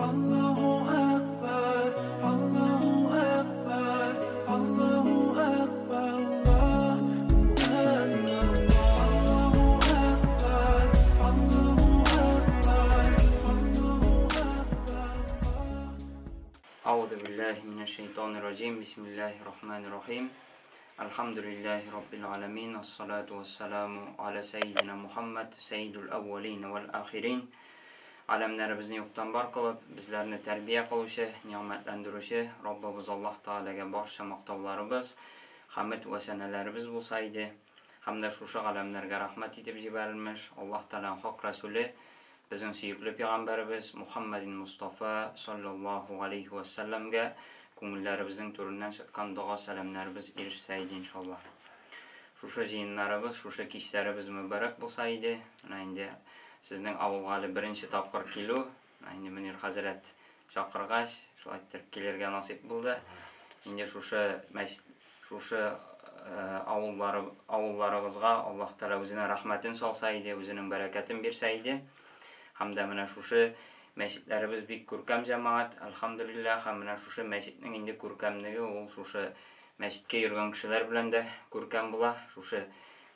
Allahu Akbar, Allahu Akbar, Allahu Akbar, Allahu Akbar, Allahu Akbar, Allahu Akbar. A'udhu billahi minash shaitanir rajim. Bismillahir rahmanir rahim. Alhamdulillahi rabbil alamin. As-salatu was-salamu ala sayyidina Muhammad, sayyidul awwalin val akhirin. Alamlarimizni yo'qdan bor qilib, bizlarni tarbiya qiluvchi, ne'matlantiruvchi Robbimiz Alloh taolaga barcha maqtovlarimiz, hamd va sanalarimiz bo'lsa edi. Hamda shushu alamlarga rahmat etib jibarilmish Alloh taolaning haq rasuli, bizning suyukli payg'ambarimiz Muhammadin Mustafa sallallohu alayhi va sallamga ko'ngillarimizning to'ridan chiqqan duo salamlarimiz erishsa edi inshaalloh. Shushu jiyinlarimiz, shushu kechlarimiz muborak bo'lsa edi. Mana endi sizning avulga hali birinchi topqir kelu, mana endi Munir hazrat chaqirg'ach, shu ayttirib kelirga nasib bo'ldi. Endi shushu masjid, shushu avullaringizga Alloh taolo o'zining rahmatini solsa edi, o'zining barakatini bersa edi. Hamda mana shushu masjidlarimiz bek ko'rkam jamoat, alhamdulillah. Ham mana shushu masjidning endi ko'rkamligi, ul shushu masjidga yurgan kishilar bilan da ko'rkam bo'la. Shushu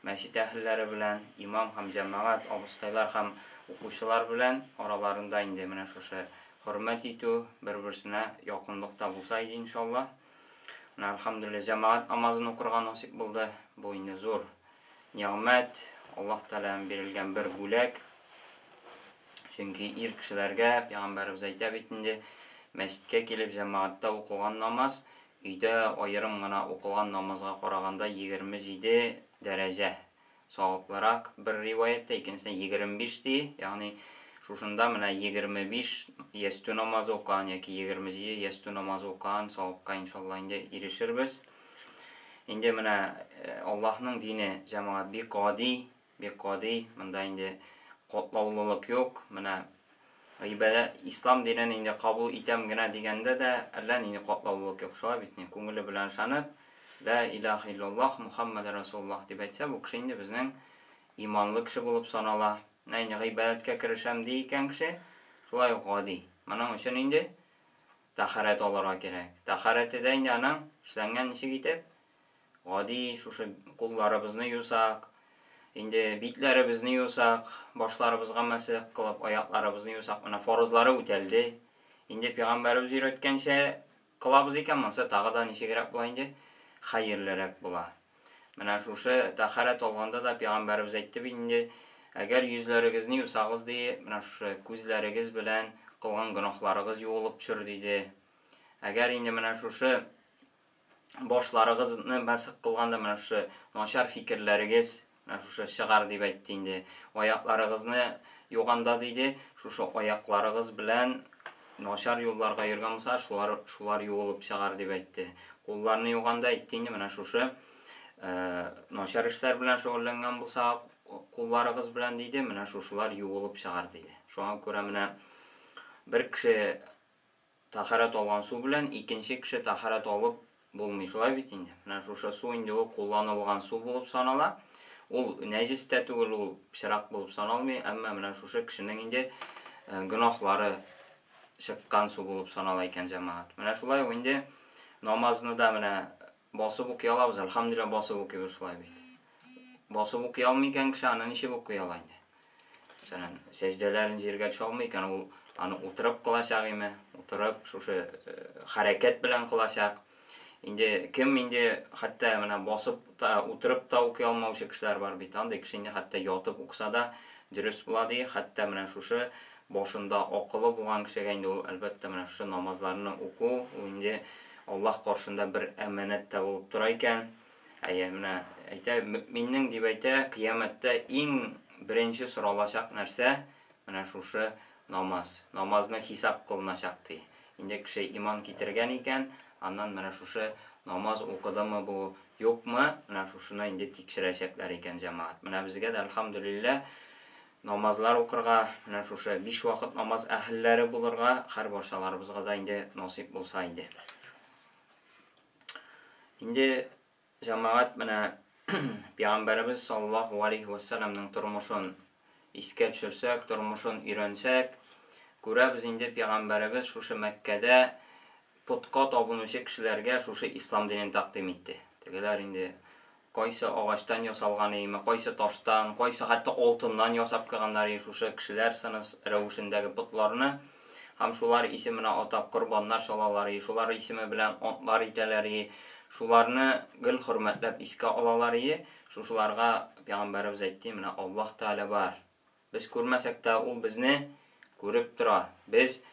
masjid ahllari bilan, imom ham jamoat, obustaylar ham o'quvchilar bilan oralarında endi mana shushu hurmat etuv, bir-birisine yaqinlikda bo'lsa edi inshaalloh. Mana alhamdulillah jamoat namozini o'qirgan nasib bo'ldi. Bu endi zo'r ne'mat, Alloh taoladan berilgan bir bo'lak. Chunki er kishilarga payg'ambarimiz aytib endi, masjidga kelib jamoatda o'qilgan namoz uyda ayrimgina o'qilgan namozga qaraganda 27 daraja savobliroq. Bir rivoyatda, ikkinchisida 25 di, ya'ni shushunda mana 25 yastu namozi o'qigan yoki 27 yastu namozi o'qigan savobga inshaalloh endi erishirmiz. Endi mana Allohning dini jamoat bek g'odiy, bek g'odiy. Bunda endi qatlovlilik yo'q. Mana ibodat islom dinini endi qabul etamgina deganda da alla endi qatlovlilik yo'q. Shulay bitni ko'ngli bilan ishonib la ilaha illalloh Muhammadar rasululloh deb aytsa, bu kishi endi bizning iymonli kishi bo'lib sanala. Endi ibodatga kirisham deyotgan kishi shulay g'odiy. Mana uchun endi tahorat olirga kerak. Tahoratida endi anam ishlangan nishig etib g'odiy shu qo'llarimizni yusak, endi betlarimizni yusak, boshlarimizga masih qilib, oyoqlarimizni yusak, mana farzlari o'taldi. Endi payg'ambarimiz o'rgatgancha qilamiz ekan, bo'lsa tag'ida nishigroq bo'la endi xayrliroq bo'la. Mana shu tahorat olganda da payg'ambarimiz aytdi endi, agar yuzlaringizni yusangiz deyi, mana shu ko'zlaringiz bilan qilgan gunohlaringiz yuvilib tushir dedi. Agar endi mana shu boshlaringizni masih qilganda mana shu nochar fikrlaringiz mana shu chiqar deb aytdi endi. Oyoqlaringizni yuvganda deydi, shu oyoqlaringiz bilan nochar yo'llarga yurgan bo'lsa, shular yuvilib chiqar deb aytdi. Qo'llarni yuvganda aytdi endi mana shu nochar ishlar bilan shug'ullangan bo'lsa, qo'llaringiz bilan deydi, mana shular yuvilib chiqar deydi. Shunga ko'ra mana bir kishi tahorat olgan suv bilan ikkinchi kishi tahorat olib bo'lmay shulay bit endi. Mana shu suv endi u qo'llanilgan suv bo'lib sanala. Ul najis da tugul, ul pishroq bo'lib sanalmay, ammo mana shu kishining endi gunohlari chiqqan suv bo'lib sanala ekan jamoat. Mana shulay endi namozni da mana bosib o'qiy olamiz, alhamdulillah bosib o'qiymiz shulay bit. Bosib o'qiy olmaygan kishi ana nishib o'qiy oladi. Masalan, sajdalarni yerga tusha olmay ekan, u ani o'tirib qilashaq emi, o'tirib shu harakat bilan qilashaq. Endi kim endi hatto mana bosib ta, o'tirib ta o'qiy olmovchi kishilar bor bit. Anday kishi endi hatto yotib o'qisa da durust bo'ladi. Hatto mana shu boshında oqili bo'lgan kishiga endi u albatta mana shu namozlarni o'quv, u endi Alloh qarshisida bir amanatda bo'lib turar ekan. Aya mana ayta mo'minning deb ayta qiyomatda eng birinchi so'ralashaq narsa mana shu namoz. Namozni hisob qilinashaq dey. Endi kishi iymon keltirgan ekan, andan mana shu namoz o'qidimi bu yo'qmi, mana shuni endi tekshirashaklar ekan jamoat. Mana bizga da alhamdulillah namozlar o'qirga, mana shu 5 vaqt namoz ahllari bo'lirga har barchalarimizga da endi nasib bo'lsa edi. Endi jamoat mana payg'ambarimiz sollallohu alayhi vasallamning turmushini esga tushirsak, turmushini o'rgansak, Күрәбез инде, пәйгамбәребез шушы Мәккәдә потка табынучы кешеләргә шушы ислам динен тәкъдим итте. Тегеләр инде кайсы агачтан ясалган име, кайсы таштан, кайсы хәтта алтыннан ясап куйганнар иде шушы кешеләр сыны рәвешендәге потларны. Һәм шулар исеменә атап корбаннар чалалар иде, шулар исеме белән антлар итәләр иде, шуларны гел хөрмәтләп искә алалар иде. Шушыларга пәйгамбәребез әйтте, менә Аллаһ Тәгалә бар. Без күрмәсәк тә, ул безне күреп тора. Без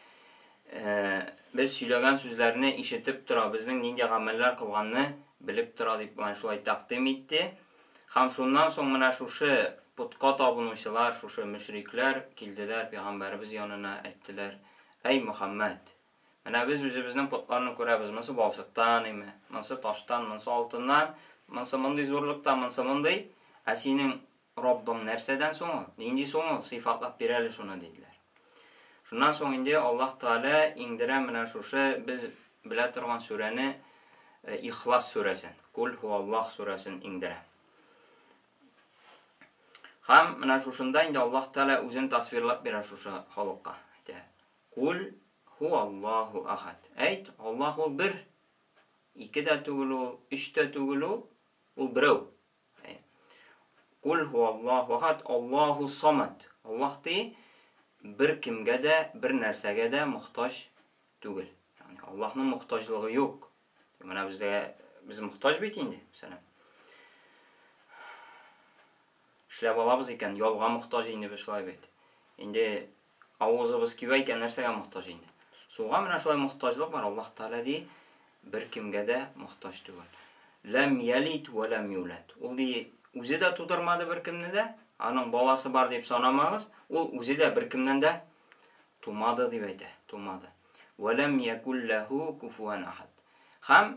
без сөйләгән сүзләрне ишетеп тора, безнең нинди гамәлләр кылганны белеп тора дип менә шулай тәкъдим итте. Һәм шуннан соң менә шушы потка табынучылар, шушы мөшрикләр килделәр пәйгамбәребез янына, әйттеләр: "Әй Мөхәммәд, менә без үзебезнең потларны күрәбез, монысы балчыктан име, монысы таштан, монысы алтыннан, монысы мондый зурлыкта, монысы мондый, ә синең Раббың нәрсәдән соң ул? Нинди соң ул? Сыйфатлап бир әле шуны, диделәр. Шуннан соң инде Аллаһ Тәгалә иңдерә менә шушы без белә торган сүрәне, Ихлас сүрәсен, Кул һуаллаһ сүрәсен иңдерә. Һәм менә шушында инде Аллаһ Тәгалә үзен тасвирлап бирә шушы халыкка. Әйтә: Кул һуаллаһу ахад. Әйт, Аллаһ ул бер. Ике дә түгел ул, өч тә түгел ул, ул берәү. Кул һуаллаһу ахад, Аллаһу самад. Аллаһ ди, бер кемгә дә, бер нәрсәгә дә мохтаҗ түгел. Ягъни Аллаһның мохтаҗлыгы юк. Менә бездә без мохтаҗ бит инде, мәсәлән. Эшләп алабыз икән, ялга мохтаҗ инде без шулай бит. Инде Авызыбыз кибә икән, нәрсәгә мохтаҗ инде? Суга менә шулай мохтаҗлык бар. Аллаһ Тәгалә ди, беркемгә дә мохтаҗ түгел. Ләм ялид вә ләм юләд. Ул ди, үзе дә тудырмады беркемне дә, аның баласы бар дип санамагыз, ул үзе дә беркемнән дә тумады дип әйтә, тумады. Вә ләм якул ләһу куфуан ахад. Һәм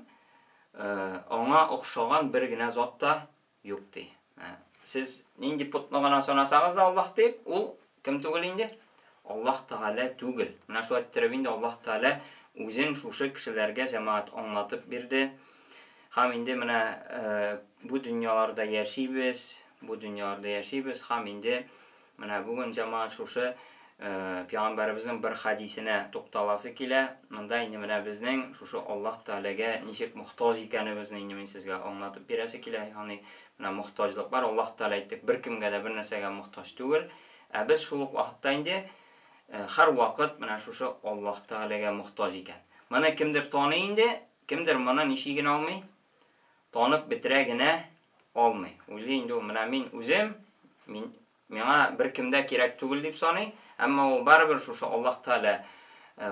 аңа охшаган бер генә зат та Юк, ди. Сез нинди потны гына санасагыз да Аллаһ дип, ул кем түгел инде? Аллаһ Тәгалә түгел. Менә шулай иттереп инде Аллаһ Тәгалә үзен шушы кешеләргә җәмәгать аңлатып бирде. Һәм инде менә бу дөньяларда яшибез, бу дөньяларда яшибез һәм инде Менә бүген җәмәгать шушы пәйгамбәребезнең бер хәдисенә тукталасы килә. Монда инде менә безнең шушы Аллаһ Тәгаләгә ничек мохтаҗ икәнебезне инде мин сезгә аңлатып бирәсе килә. Ягъни менә мохтаҗлык бар. Аллаһ Тәгалә әйттек, беркемгә дә бер нәрсәгә мохтаҗ түгел. Ә без шул ук вакытта инде һәрвакыт менә шушы Аллаһ Тәгаләгә мохтаҗ икән. Моны кемдер таный инде, кемдер моны ничек генә алмый? Танып бетерә генә алмый. Уйлый инде ул, менә мин үзем, мин, миңа беркем дә кирәк түгел дип саный, әмма ул барыбер шушы Аллаһ Тәгалә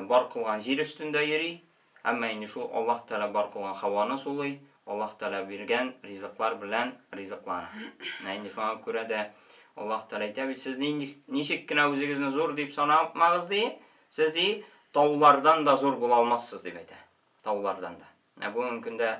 бар кылган җир өстендә йөри, әмма инде шул Аллаһ Тәгалә бар кылган һаваны сулый, Аллаһ Тәгалә биргән ризыклар белән ризыклана. Менә инде шуңа күрә дә Аллаһ Тәгалә әйтә бит, сез ничек кенә үзегезне зур дип санамагыз ди, сез ди, таулардан да зур була алмассыз дип әйтә. Таулардан да. Ә бүгенге көндә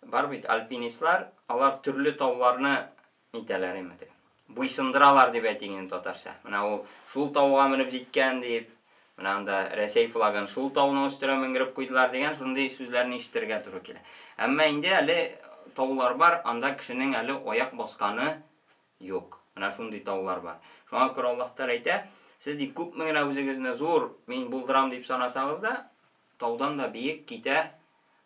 бар бит альпинистлар, алар төрле тауларны нитәләр инде. Буйсындыралар дип әйтик инде татарча. Менә ул шул тауга менеп җиткән дип, менә анда Рәсәй флагын шул тауның өстенә менгереп куйдылар дигән шундый сүзләрне ишетергә туры килә. Әмма инде әле таулар бар, анда кешенең әле аяк басканы юк. Менә шундый таулар бар. Шуңа күрә Аллаһ Тәгалә әйтә, сез ди күпме генә үзегезне зур, мин булдырам дип санасагыз да, таудан да биек китә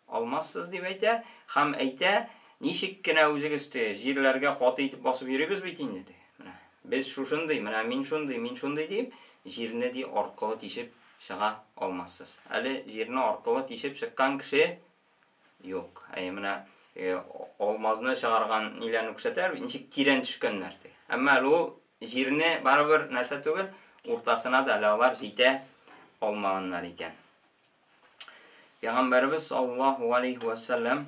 алмассыз дип әйтә һәм әйтә, ничек кенә үзегез теге җирләргә каты итеп басып йөрибез бит инде теге. Менә без шушындый, менә мин шундый, мин шундый дип, җирне ди аркылы тишеп чыга алмассыз. Әле җирне аркылы тишеп чыккан кеше юк. Әйе, менә алмазны чыгарган ниләрне күрсәтәләр бит, ничек тирән төшкәннәр ди. Әмма әле ул җирне барыбер нәрсә түгел, уртасына да әле алар җитә алмаганнар икән. Пәйгамбәребез саллаллаһу алейхи ва саллям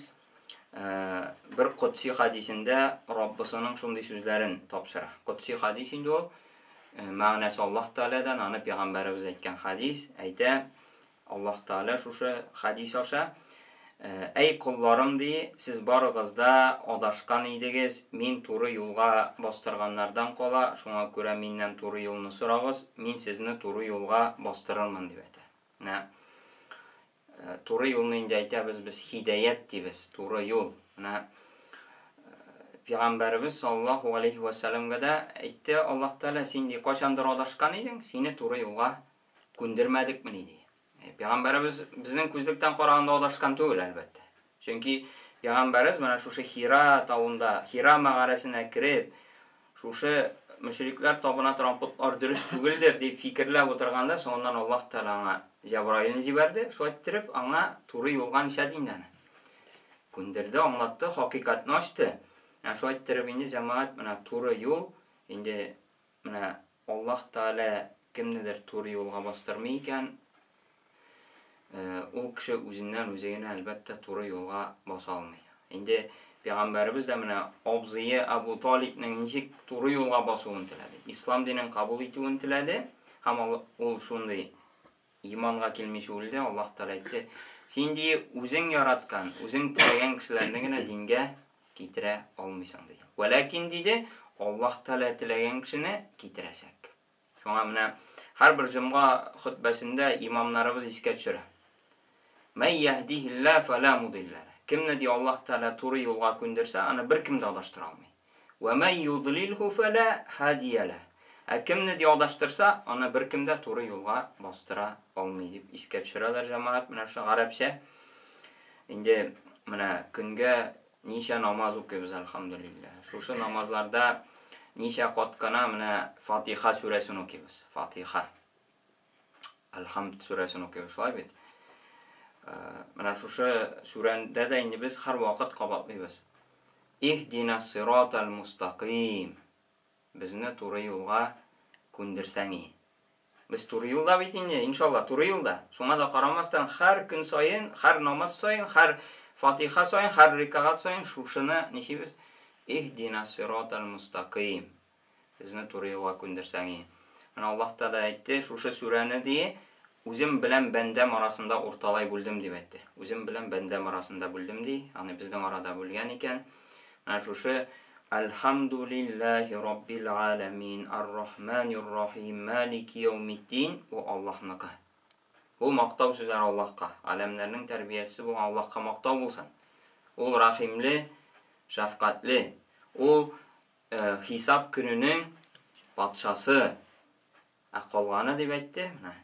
бер котси хадисендә Раббысының шундый сүзләрен тапшыра. Котси хадис инде ул, мәгънәсе Аллаһ Тәгаләдән, аны пәйгамбәребез әйткән хадис, әйтә, Аллаһ Тәгалә шушы хәдис аша, Әй колларым, ди, сез барыгыз да адашкан идегез, мин туры юлга бастырганнардан кала, шуңа күрә миннән туры юлны сорагыз, мин сезне туры юлга бастырырмын, дип әйтә. Менә туры юлны инде әйтәбез без һидаять дибез, туры юл. Менә Пәйгамбәребез саллаллаһу алейхи ва сәлламгә дә әйтте Аллаһ Тәгалә, син ди кайчандыр адашкан идең, сине туры юлга күндермәдекмени ди. Пәйгамбәребез безнең күзлектән караганда адашкан түгел, әлбәттә. Чөнки пәйгамбәребез менә шушы Хира тавында, Хира мәгарәсенә кереп, шушы мөшрикләр табына торган потлар дөрес түгелдер дип фикерләп утырганда, соңыннан Аллаһ Тәгалә аңа Җәбраилне җибәрде, шулай иттереп аңа туры юлга ничәде инде аны. Күндерде, аңлатты, хакыйкатьне ачты. Ә шулай иттереп инде җәмәгать менә туры юл инде менә Аллаһ Тәгалә кемнедер туры юлга бастырмый икән, ул кеше үзеннән үзе генә, әлбәттә, туры юлга баса алмый. Инде пәйгамбәребез дә менә абзые Абу Талибның ничек туры юлга басуын теләде. Ислам динен кабул итүен теләде һәм ул шундый иманга килмичә үлде. Аллаһ Тәгалә әйтте: "Син ди үзең яраткан, үзең теләгән кешеләрне генә дингә китерә алмыйсың", ди. Вәләкин диде, Аллаһ Тәгалә теләгән кешене китерәчәк. Шуңа менә һәрбер җомга хөтбәсендә имамнарыбыз искә төшерә. Мәй яһдиһилла фәлә мудилля. Кемне ди Аллаһ Тәгалә туры юлга күндерсә, аны беркем дә адаштыра алмый. Вә мәй юдлилһу фәлә һадия ләһ. Ә кемне ди адаштырса, аны беркем дә туры юлга бастыра алмый дип искә төшерәләр җәмәгать. Менә шушы гарәпчә. Инде менә көнгә ничә намаз укыйбыз, әлхәмдүлилләһ. Шушы намазларда ничә кат кына менә Фатиха сүрәсен укыйбыз. Фатиха. Әлхәмд сүрәсен укыйбыз, шулай бит? Менә шушы сүрәндә дә инде без һәрвакыт кабатлыйбыз. Иһдина сиратал мустакыйм. Безне туры юлга күндерсәң и. Без туры юлда бит инде, иншалла, туры юлда. Шуңа да карамастан, һәр көн саен, һәр намаз саен, һәр фатиха саен, һәр рикагат саен шушыны ничибез? Иһдина сиратал мустакыйм. Безне туры юлга күндерсәң и. Менә Аллаһ Тәгалә әйтте, шушы сүрәне ди, үзем белән бәндәм арасында урталай бүлдем дип әйтте. Үзем белән бәндәм арасында бүлдем ди, ягъни безнең арада бүлгән икән. Менә шушы Әлхәмдүлилләһи раббил галәмин, ар-рахманир рахим, малики яумиддин, бу Аллаһныкы. Бу мактау сүзләре Аллаһка, галәмнәрнең тәрбиячесе булган Аллаһка мактау булсын. Ул рәхимле, шәфкатьле. Ул Хисап көненең патшасы. Ә калганы дип әйтте, менә.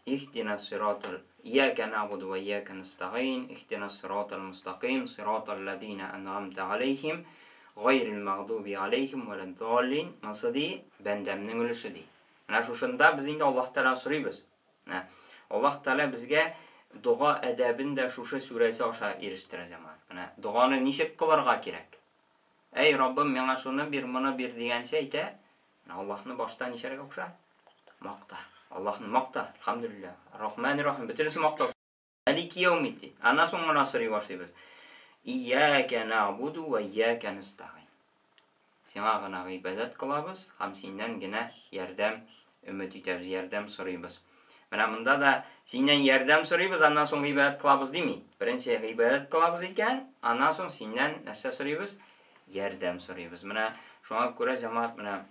Иһдина сиратал Ияка набуду ва ияка настагин, иһдина сиратал мустаким, сиратал лазина ан'амта алейхим, гайрил магдуби алейхим валад-даллин. Монысы ди, бәндәмнең өлеше ди. Менә шушында без инде Аллаһ Тәгаләдән сорыйбыз. Менә Аллаһ Тәгалә безгә дога әдәбен дә шушы сүрәсе аша ирештерә, җәмәгать. Менә доганы ничек кылырга кирәк? Әй, Раббым, миңа шуны бир, моны бир дигәнче әйтә. Менә Аллаһны башта ничәргә куша? Макта. Аллаһны макта. Әлхәмдүлилләһ. Рахмани Рахим. Бөтенесе мактау. Мәлики яумиддин. Аннан соң гына сорый башлыйбыз. Ияка нәгъбуду ва ияка нәстәгыйн. Сиңа гына гыйбадәт кылабыз һәм синнән генә ярдәм өмет итәбез, ярдәм сорыйбыз. Менә монда да синнән ярдәм сорыйбыз, аннан соң гыйбадәт кылабыз дими. Беренче гыйбадәт кылабыз икән, аннан соң синнән нәрсә сорыйбыз? Ярдәм сорыйбыз. Менә шуңа күрә җәмәгать менә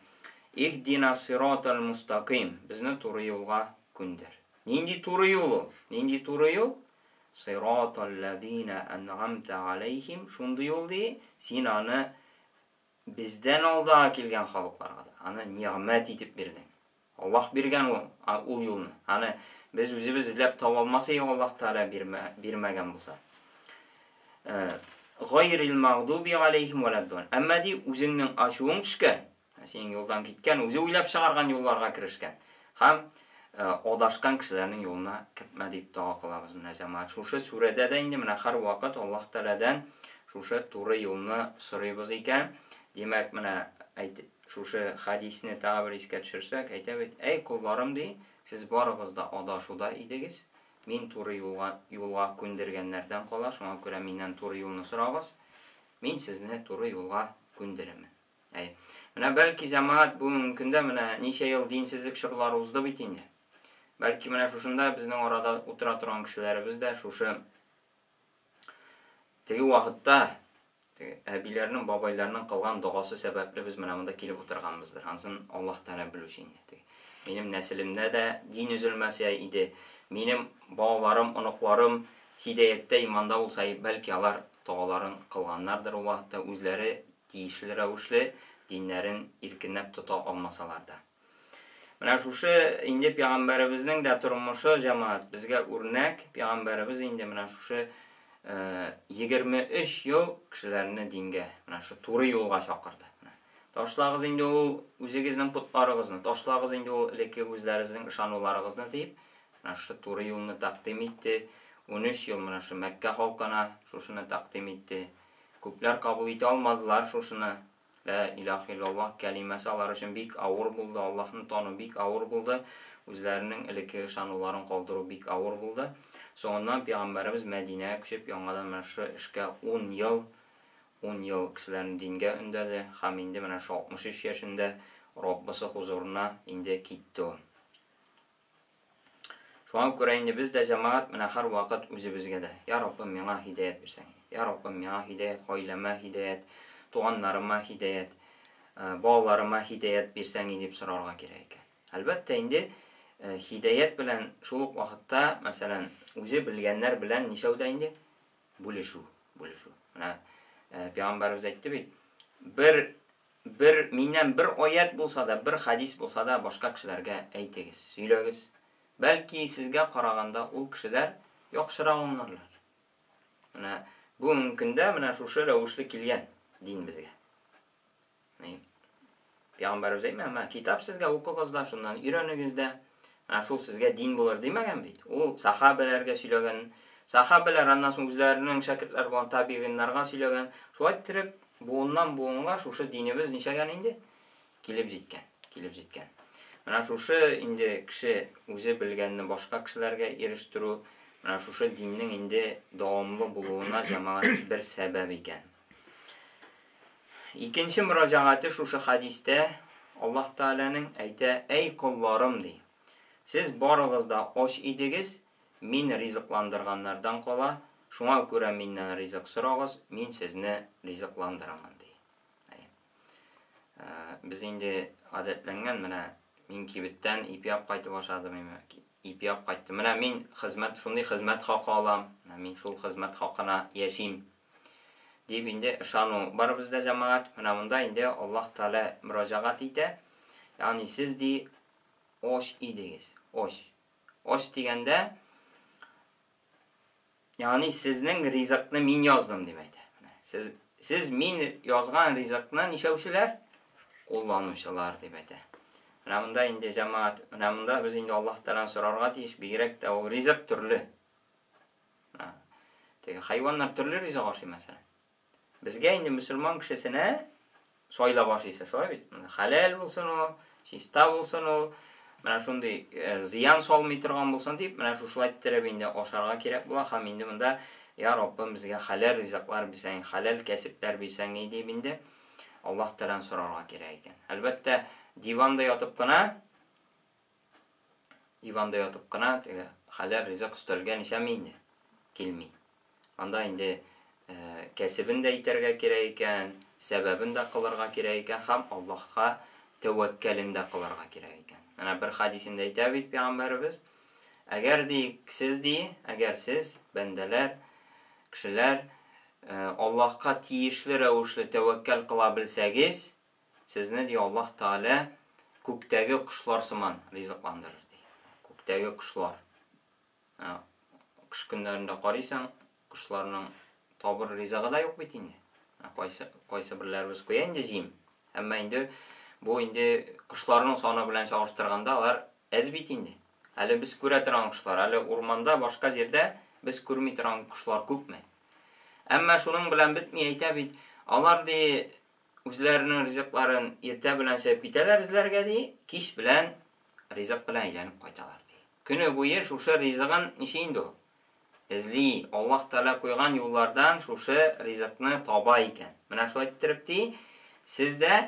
Иһдина сиратал мустакыйм. Безне туры юлга күндер. Нинди туры юл ул? Нинди туры юл? Сиратал лазина ан'амта алейхим. Шундый юл ди, син аны бездән алда килгән халыкларга да аны нигъмәт итеп бирдең. Аллаһ биргән ул, ул юлны. Аны без үзебез эзләп таба алмас идек, Аллаһ Тәгалә бирмә, бирмәгән булса. Гайрил магдуби алейхим вәләддаллин. Әмма ди, үзеңнең ачуың төшкән, синең юлдан киткән, үзе уйлап чыгарган юлларга керешкән һәм адашкан кешеләрнең юлына кертмә дип дога кылабыз менә җәмәгать. Шушы сүрәдә дә инде менә һәрвакыт Аллаһ Тәгаләдән шушы туры юлны сорыйбыз икән. Димәк, менә әйт, Шушы хәдисне тагы бер искә төшерсәк, әйтә бит, Әй, колларым, ди, сез барыгыз да адашуда идегез, мин туры юлга, юлга күндергәннәрдән кала, шуңа күрә миннән туры юлны сорагыз, мин сезне туры юлга күндеремен. Әй. Менә бәлки җәмәгать бүгенге көндә менә ничә ел динсезлек чорлары узды бит инде. Бәлки менә шушында безнең арада утыра торган кешеләребез дә шушы Теге вакытта теге әбиләрнең, бабайларның кылган догасы сәбәпле без менә монда килеп утырганбыздыр. Ансын Аллаһ Тәгалә белүче инде. Теге минем нәселемдә дә дин өзелмәсә иде, минем балаларым, оныкларым һидаяттә, иманда булса, бәлки алар догаларын кылганнардыр ул вакытта үзләре тиешле рәвешле диннәрен иркенләп тота алмасалар да. Менә шушы инде пәйгамбәребезнең дә тормышы, җәмәгать, безгә үрнәк. Пәйгамбәребез инде менә шушы 23 ел кешеләрне дингә, менә шушы туры юлга чакырды. Ташлагыз инде ул үзегезнең потларыгызны, ташлагыз инде ул элекке үзләрегезнең ышануларыгызны дип, менә шушы туры юлны тәкъдим итте. 13 ел менә шушы Мәккә халкына шушыны тәкъдим итте. Күпләр кабул итә алмадылар шушыны. Лә илаһ иллаллаһ кәлимәсе алар өчен бик авыр булды, Аллаһны тану бик авыр булды, үзләренең элекке ышануларын калдыру бик авыр булды. Соңыннан пәйгамбәребез Мәдинәгә күчеп, яңадан менә шушы эшкә 10 ел, 10 ел кешеләрне дингә өндәде һәм инде менә шушы 63 яшендә Раббысы хузурына инде китте ул. Шуңа күрә инде без дә, җәмәгать, менә һәрвакыт үзебезгә дә, Я Раббым, миңа һидәят бирсәң. Я Раббым, миңа һидәят, гаиләмә һидәят, туганнарыма һидәят, э, балаларыма һидәят бирсәң дип сорарга кирәк икән. Әлбәттә инде э, һидәят белән шул ук вакытта, мәсәлән, үзе белгәннәр белән ничәү дә инде бүлешү, бүлешү. Менә э, пәйгамбәребез әйтте бит, бер Бер миннән бер аять булса да, бер хәдис булса да башка кешеләргә әйтегез, сөйләгез. Бәлки сезгә караганда ул кешеләр яхшырак аңларлар. Менә бүгенге көндә менә шушы рәвешле килгән дин безгә. Ни? Пәйгамбәребез әйтмә, менә китап сезгә укыгыз да, шуннан өйрәнегез дә. Менә шул сезгә дин булыр димәгән бит. Ул сахабәләргә сөйләгән. Сахабәләр аннан соң үзләренең шәкертләре булган табигыйннарга сөйләгән. Шулай иттереп, буыннан буынга шушы динебез ничәгән инде? Килеп җиткән, килеп җиткән. Менә шушы инде кеше үзе белгәнне башка кешеләргә ирештерү, менә шушы диннең инде дәвамлы булуына җәмәгать бер сәбәп икән. Икенче мөрәҗәгате шушы хәдистә Аллаһ Тәгаләнең әйтә, Әй колларым, ди, сез барыгыз да ач идегез, мин ризыкландырганнардан кала, шуңа күрә миннән ризык сорагыз, мин сезне ризыкландырырмын, ди. Әй. Э, без инде гадәтләнгән, менә мин кибеттән ипи алып кайтып ашадым, ипи алып кайттым. Менә мин хезмәт, шундый хезмәт хакы алам, менә мин шул хезмәт хакына яшим. Дип инде ышану бар бездә, җәмәгать. Менә монда инде Аллаһ Тәгалә мөрәҗәгать итә. Ягъни сез ди ач идегез. Ач. Ач дигәндә, ягъни сезнең ризыкны мин яздым дип әйтә. Менә сез сез мин язган ризыкны ничәүчеләр? Кулланучылар дип әйтә. Менә монда инде җәмәгать, менә монда без инде Аллаһ Тәгаләдән сорарга тиеш, бигрәк тә ул ризык төрле. Теге хайваннар төрле ризык ашый мәсәлән. Безгә инде мөселман кешесенә сайлап ашыйсы, шулай бит? Хәләл булсын ул, чиста булсын ул, менә шундый э, зыян салмый торган булсын дип, менә шушылай иттереп инде ашарга кирәк була һәм инде монда я Раббым безгә хәләл ризыклар бирсәң, хәләл кәсепләр бирсәң дип инде Аллаһ Тәгаләдән сорарга кирәк икән. Әлбәттә, диванда ятып кына Диванда ятып кына теге хәләл ризык өстәлгә ничәми инде? Килми. Анда инде э, кәсебен дә итәргә кирәк икән, сәбәбен дә кылырга кирәк икән һәм Аллаһка тәвәккәлен дә кылырга кирәк икән. Менә бер хадисендә әйтә бит пәйгамбәребез, әгәр ди, сез ди, әгәр сез, бәндәләр, кешеләр, э, Аллаһка тиешле рәвешле тәвәккәл кыла белсәгез, Сезне, ди Аллаһ Тәгалә, күктәге кошлар сыман ризыкландырыр, ди. Күктәге кошлар. Кыш көннәрендә карыйсың, кошларның табыр ризыгы да юк бит инде. Кайсы, кайсы берләребез куя инде җим. Әмма инде бу инде кошларның саны белән чагыштырганда алар әз бит инде. Әле без күрә торган кошлар, әле урманда, башка җирдә без күрми торган кошлар күпме? Әмма шуның белән бетми, әйтә бит, алар ди Үзләренең ризыкларын иртә белән чәйп китәләр эзләргә, ди, кич белән ризык белән әйләнеп кайталар, ди. Көне буе шушы ризыгын ничә инде ул? Эзли, Аллаһ Тәгалә куйган юллардан шушы ризыкны таба икән. Менә шулай иттереп, ди, сез дә,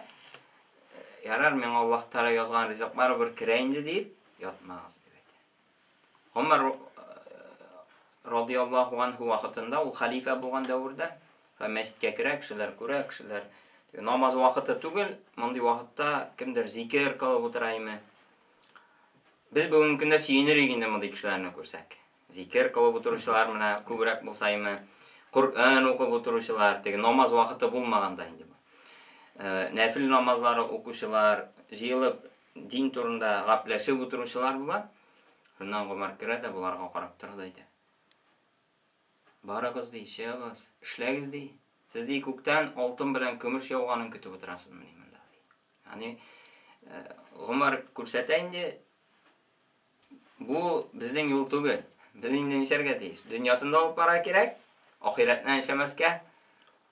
ярар, миңа Аллаһ Тәгалә язган ризык барыбер керә инде, дип ятмагыз, дип әйтә. Гомәр радиаллаһу анһу вакытында, ул хәлифә булган дәвердә, мәчеткә керә, кешеләр күрә, кешеләр намаз вакыты түгел, мондый вакытта кемдер зикер кылып утыра име. Без бүгенге көндә сөенер идек инде мондый кешеләрне күрсәк. Зикер кылып утыручылар менә күбрәк булса име, Коръән укып утыручылар, теге намаз вакыты булмаганда инде бу. Нәфил намазлары укучылар җыелып. дин турында гапләшеп утыручылар була. Шуннан Гомәр керә дә боларга карап тора да әйтә. Барыгыз, ди, чыгыгыз, эшләгез, ди. Сез, ди, күктән алтын белән көмеш яуганын көтеп утырасызмыни монда, ди. Ягъни Гомәр күрсәтә инде, бу безнең юл түгел. Без инде нишләргә тиеш? Дөньясын да алып барырга кирәк, ахирәтне яшәмәскә,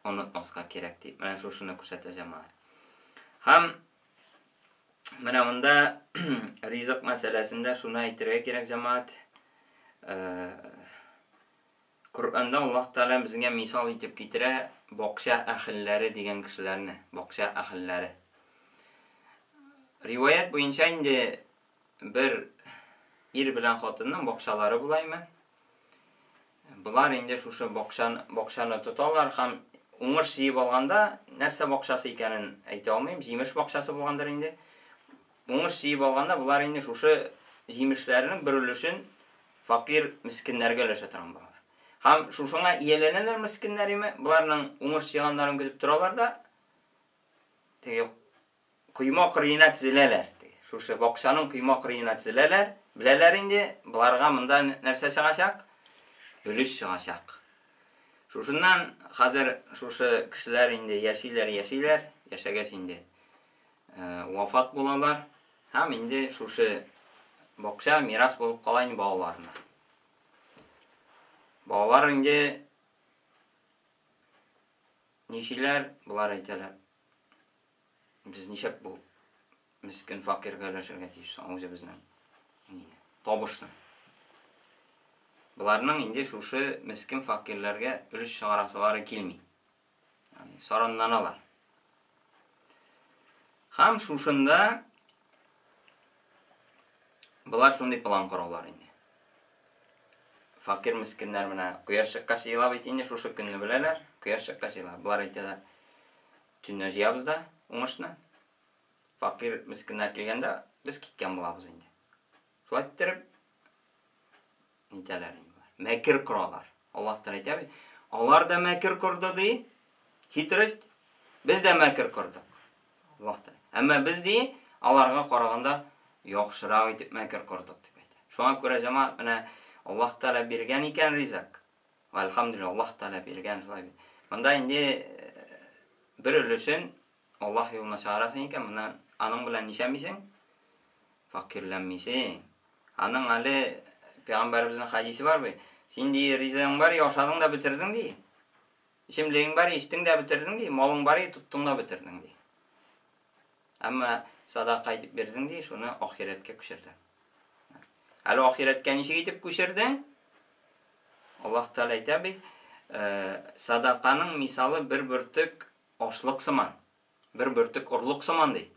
онытмаска кирәк дип. Менә шушыны күрсәтә җәмәгать. Һәм менә монда ризык мәсьәләсендә шуны әйтергә кирәк, җәмәгать. Коръәндә Аллаһ Тәгалә безгә мисал итеп китерә бакча әһелләре дигән кешеләрне, бакча әһелләре. Риваять буенча инде бер ир белән хатынның бакчалары булаймы? Болар инде шушы бакчаны, бакчаны тоталар һәм уңыш җыеп алганда, нәрсә бакчасы икәнен әйтә алмыйм, җимеш бакчасы булгандыр инде. Уңыш җыеп алганда болар инде шушы җимешләрнең бер өлешен факир мескеннәргә өләшә торган булалар. Һәм шушыңа ияләнәләр мескеннәр име, боларның уңыш җыйганнарын көтеп торалар да, теге койма кырыена тезеләләр. Шушы бакчаның койма кырыена тезеләләр. Беләләр инде, боларга монда нәрсә чыгачак? Өлеш чыгачак. Шушыннан хәзер шушы кешеләр инде яшиләр, яшиләр, яшәгәч инде вафат булалар һәм инде шушы бакча мирас булып кала инде балаларына. Балалар инде нишиләр, болар әйтәләр. Без нишләп бу мескен факиргә өләшергә тиеш соң үзебезнең нине, табышны. Боларның инде шушы мескен факирләргә өлеш чыгарасылары килми. Ягъни саранланалар. Һәм шушында болар шундый план коралар инде. Факир мескеннәр менә кояш чыккач җыела бит инде, шушы көнне беләләр, кояш чыккач җыела. Болар әйтәләр, төнлә җыябыз да уңышны. Факир мескеннәр килгәндә без киткән булабыз инде. Шулай иттереп нитәләр инде болар. Мәкер коралар. Аллаһ Тәгалә әйтә бит, алар да мәкер корды ди. Хитрость. Без дә мәкер кордык. Аллаһ Тәгалә. Әмма без ди, аларга караганда яхшырак итеп мәкер кордык дип әйтә. Шуңа күрә җәмәгать менә Аллаһ Тәгалә биргән икән ризык. Әлхәмдүлилләһ, Аллаһ Тәгалә биргән шулай бит. Монда инде бер өлешен Аллаһ юлына чыгарасың икән, моннан аның белән нишәмисең? Факирләнмисең. Аның әле пәйгамбәребезнең хәдисе бар бит. Син ди, ризыгың бар, ашадың да бетердең ди. Эчемлегең бар, эчтең дә бетердең ди. Малың бар, тоттың да бетердең ди. Әмма садака итеп бирдең ди, шуны ахирәткә күчердең. Әле ахирәткә ничек итеп күчердең? Аллаһ Тәгалә әйтә бит, садаканың мисалы бер бөртек ашлык сыман, бер бөртек орлык сыман, ди.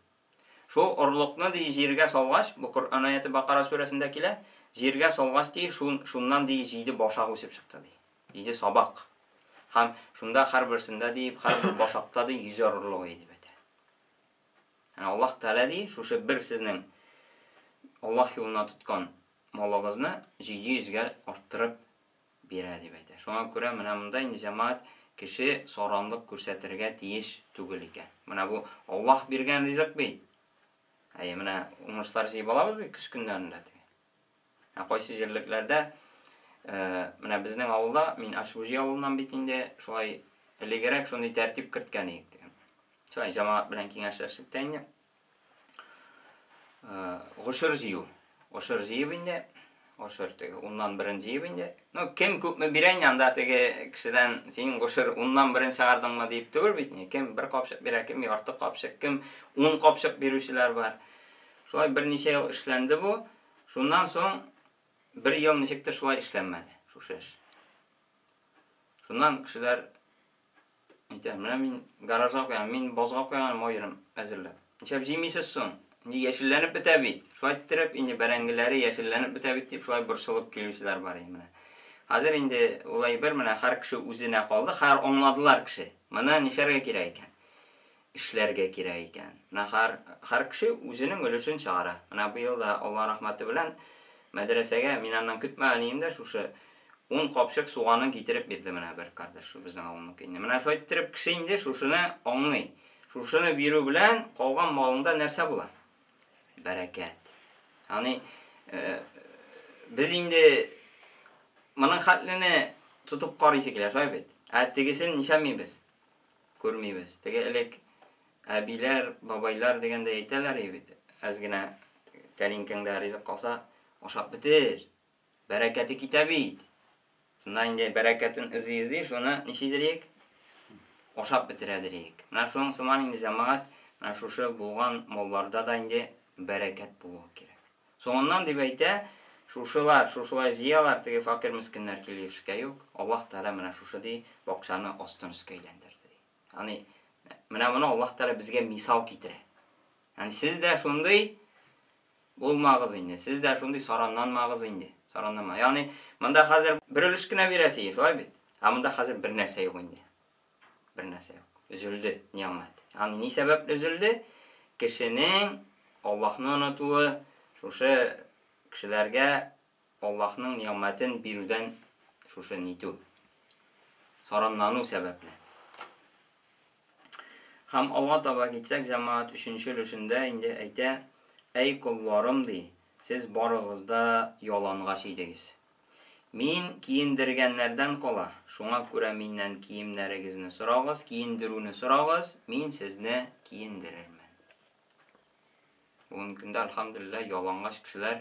Шул орлыкны, ди, җиргә салгач, бу Коръән аяте Бакара сүрәсендә килә, җиргә салгач, ди, шуннан, ди, җиде башак үсеп чыкты, ди. Җиде сабак. Һәм шунда һәрберсендә, ди, һәрбер башакта, ди, йөзәр орлык иде, дип әйтә. Һәм Аллаһ Тәгалә, ди, шушы бер сезнең Аллаһ юлына тоткан малыгызны 700гә арттырып бирә дип әйтә. Шуңа күрә менә монда инде җәмәгать кеше саранлык күрсәтергә тиеш түгел икән. Менә бу Аллаһ биргән ризык бит. Әйе, менә уңышлар җыеп алабыз бит көз көннәрендә теге. Ә кайсы җирлекләрдә менә безнең авылда, мин Ашбуҗи авылыннан бит инде, шулай элегрәк шундый тәртип керткән идек дигән. Шулай җәмәгать белән киңәшләштек тә инде. Гошер җыю. Гошер җыеп инде, гошер теге уннан берен җыеп инде. Ну, кем күпме бирә инде анда теге кешедән син гошер уннан берен чыгардыңмы дип түгел бит инде. Кем бер капчык бирә, кем ярты капчык, кем ун капчык бирүчеләр бар. Шулай берничә ел эшләнде бу. Шуннан соң бер ел ничектер шулай эшләнмәде шушы эш. Шуннан кешеләр Әйтә, менә мин гаражга куям, мин базга куям аерым әзерләп. Нишләп җимисез соң? Инде яшелләнеп бетә бит. Шулай иттереп, инде бәрәңгеләре яшелләнеп бетә бит дип шулай борчылып килүчеләр бар инде менә. Хәзер инде ул әйбер менә һәр кеше үзенә калды, хәзер аңладылар кеше. Моны нишләргә кирәк икән? Эшләргә кирәк икән. Менә һәр, һәр кеше үзенең өлешен чыгара. Менә быел да Алла рәхмәте белән мәдрәсәгә мин аннан көтмәгән идем дә шушы ун капчык суганын китереп бирде менә бер кардәш шул безнең авылныкы инде. Менә шулай иттереп кеше инде шушыны аңлый. Шушыны бирү белән калган малыңда нәрсә була? Бәрәкәт. Ягъни без инде моның хәтлене тотып карыйсы килә, шулай бит? Ә тегесен нишәмибез? Күрмибез. Теге элек әбиләр, бабайлар дигәндә әйтәләр бит. Әз генә тәлинкәңдә ризык калса, ашап бетер. Бәрәкәте китә бит. Шунда инде бәрәкәтен эзли-эзли, шуны ничидерик? Ашап бетерәдерик. Менә шуның сыман инде җәмәгать, менә шушы булган малларда да инде бәрәкәт булуы кирәк. Соңыннан дип әйтә, шушылар, шушылай җыялар, теге факир мескеннәр килеп эшкә юк. Аллаһ Тәгалә менә шушы ди, бакчаны астын өскә әйләндерде ди. Ягъни менә моны Аллаһ Тәгалә безгә мисал китерә. Ягъни сез дә шундый Булмагыз инде. Сез дә шундый саранланмагыз инде. Саранланма. Ягъни, монда хәзер бер өлеш кенә бирәсе, шулай бит? Ә монда хәзер бер нәрсә юк инде. Бер нәрсә юк. Өзелде нигъмәт. Ягъни, ни сәбәпле өзелде? Кешенең Аллаһны онытуы, шушы кешеләргә Аллаһның нигъмәтен бирүдән шушы нитү, саранлану сәбәпле. Һәм алга таба китсәк, җәмәгать өченче өлешендә инде әйтә, Әй колларым, ди, сез барыгыз да ялангач идегез. Мин киендергәннәрдән кала, шуңа күрә миннән киемнәрегезне сорагыз, киендерүне сорагыз, мин сезне киендерермен. Бүгенге көндә, әлхәмдүлилләһ, ялангач кешеләр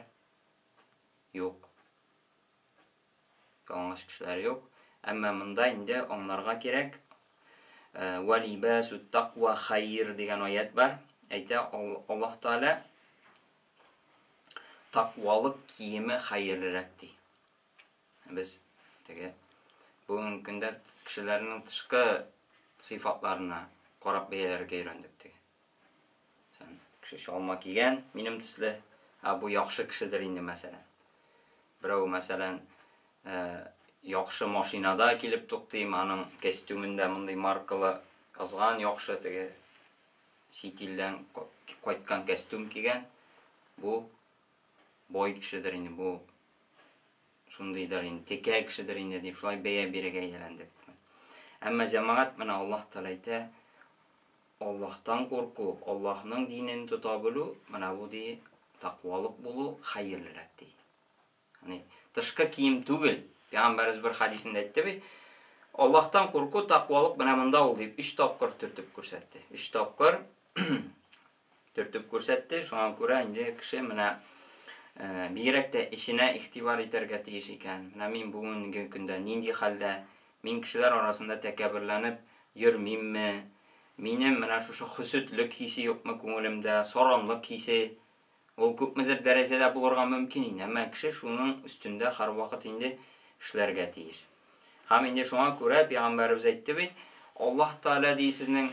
юк. Ялангач кешеләр юк. Әмма монда инде аңларга кирәк. Вә либасу таква хайр дигән аят бар. Әйтә Аллаһ Тааля таквалык киеме хәерлерәк ди. Без теге бүгенге көндә кешеләрнең тышкы сыйфатларына карап бәяләргә өйрәндек теге. Сән кеше чалма кигән, минем төсле, ә бу яхшы кешедер инде, мәсәлән. Берәү, мәсәлән, э, яхшы машинада килеп туктыйм, аның костюмендә мондый маркалы язган яхшы теге чит илдән кайткан костюм кигән. Бу бай кешедер инде, бу шундыйдыр инде, текә кешедер инде дип шулай бәя бирергә ияләндек. Әмма җәмәгать менә Аллаһ Тәгалә әйтә, Аллаһтан курку, Аллаһның динен тота белү, менә бу, ди, таквалык булу хәерлерәк, ди. Ягъни, тышкы кием түгел. Пәйгамбәребез бер хәдисендә әйтте бит, Аллаһтан курку, таквалык менә монда ул, дип, өч тапкыр төртеп күрсәтте. Өч тапкыр төртеп күрсәтте. Шуңа күрә инде кеше менә э, бигрәк тә эченә игътибар итәргә тиеш икән. Менә мин бүгенге көндә нинди хәлдә, мин кешеләр арасында тәкәбберләнеп йөрмимме? Минем менә шушы хөсетлек хисе юкмы күңелемдә, саранлык хисе? Ул күпмедер дәрәҗәдә булырга мөмкин инде, әмма кеше шуның өстендә һәрвакыт инде эшләргә тиеш. Һәм инде шуңа күрә пәйгамбәребез әйтте бит, Аллаһ Тәгалә ди сезнең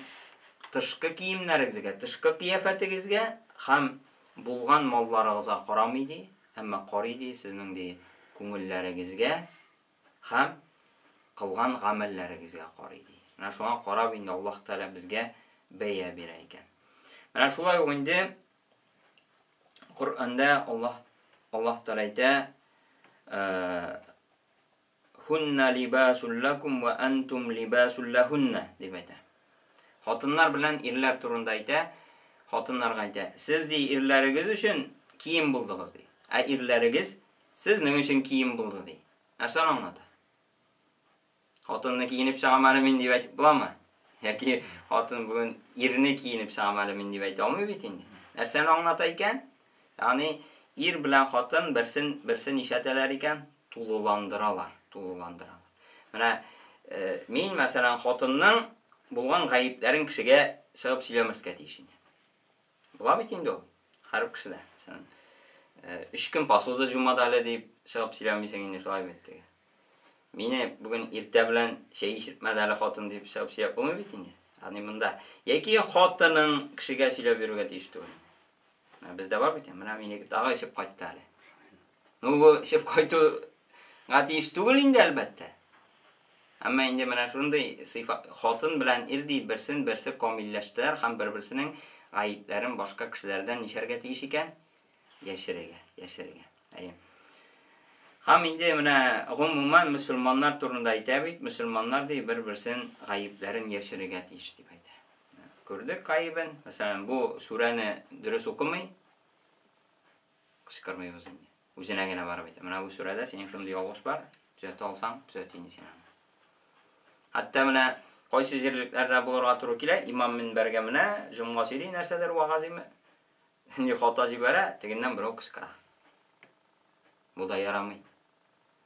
тышкы киемнәрегезгә, тышкы кыяфәтегезгә һәм булган малларыгызга карамый ди, әмма карый ди сезнең ди күңелләрегезгә Һәм кылган гамәлләрегезгә карый, ди. Менә шуңа карап инде Аллаһ Тәгалә безгә бәя бирә икән. Менә шулай ук инде Коръәндә Аллаһ Аллаһ Тәгалә әйтә, Хунна либасул лакум ва антум либасул лахунна дип әйтә. Хатыннар белән ирләр турында әйтә, хатыннарга әйтә, сез ди ирләрегез өчен кием булдыгыз ди. Ә ирләрегез Сезнең өчен кием булды, ди. Нәрсәне аңлата? Хатынны киенеп чыгам әле мин дип әйтеп буламы? Яки хатын бүген ирне киенеп чыгам әле мин дип әйтә алмый бит инде. Нәрсәне аңлата икән? Ягъни ир белән хатын берсен берсе нишләтәләр икән? Тулыландыралар, тулыландыралар. Менә э, мин, мәсәлән, хатынның булган гаепләрен кешегә чыгып сөйләмәскә тиеш инде. Була бит инде ул. Һәрбер кешедә. Мәсәлән, э, өч көн посуда җумады әле дип чыгып сөйләмисең инде шулай бит теге. Мине бүген иртә белән чәй эчертмәде әле хатын дип чыгып сөйләп булмый бит инде. Ягъни монда яки хатының кешегә сөйләп йөрергә тиеш түгел. Менә бездә бар бит, менә минеке тагы эчеп кайтты әле. Ну, бу эчеп кайтуга тиеш түгел инде, әлбәттә. Әмма инде менә шундый сыйфат, хатын белән ир ди, берсен берсе камилләштеләр һәм бер-берсенең гаепләрен башка кешеләрдән нишәргә тиеш икән? Яшерергә, яшерергә. Әйе. Һәм инде менә гомумән мөселманнар турында әйтә бит, мөселманнар ди бер-берсен гаепләрен яшерергә тиеш дип әйтә. Күрдек гаебен. Мәсәлән, бу сүрәне дөрес укымый. Кычкырмыйбыз инде. Үзенә генә барып әйтә. Менә бу сүрәдә синең шундый ялгыш бар, төзәтә алсаң, төзәт инде син аны. Хәтта менә кайсы җирлекләрдә булырга туры килә, имам минбәргә менә, җомга сөйли, нәрсәдер вагазыймы, нинди хата җибәрә, тегеннән берәү кычкыра. Бу да ярамый.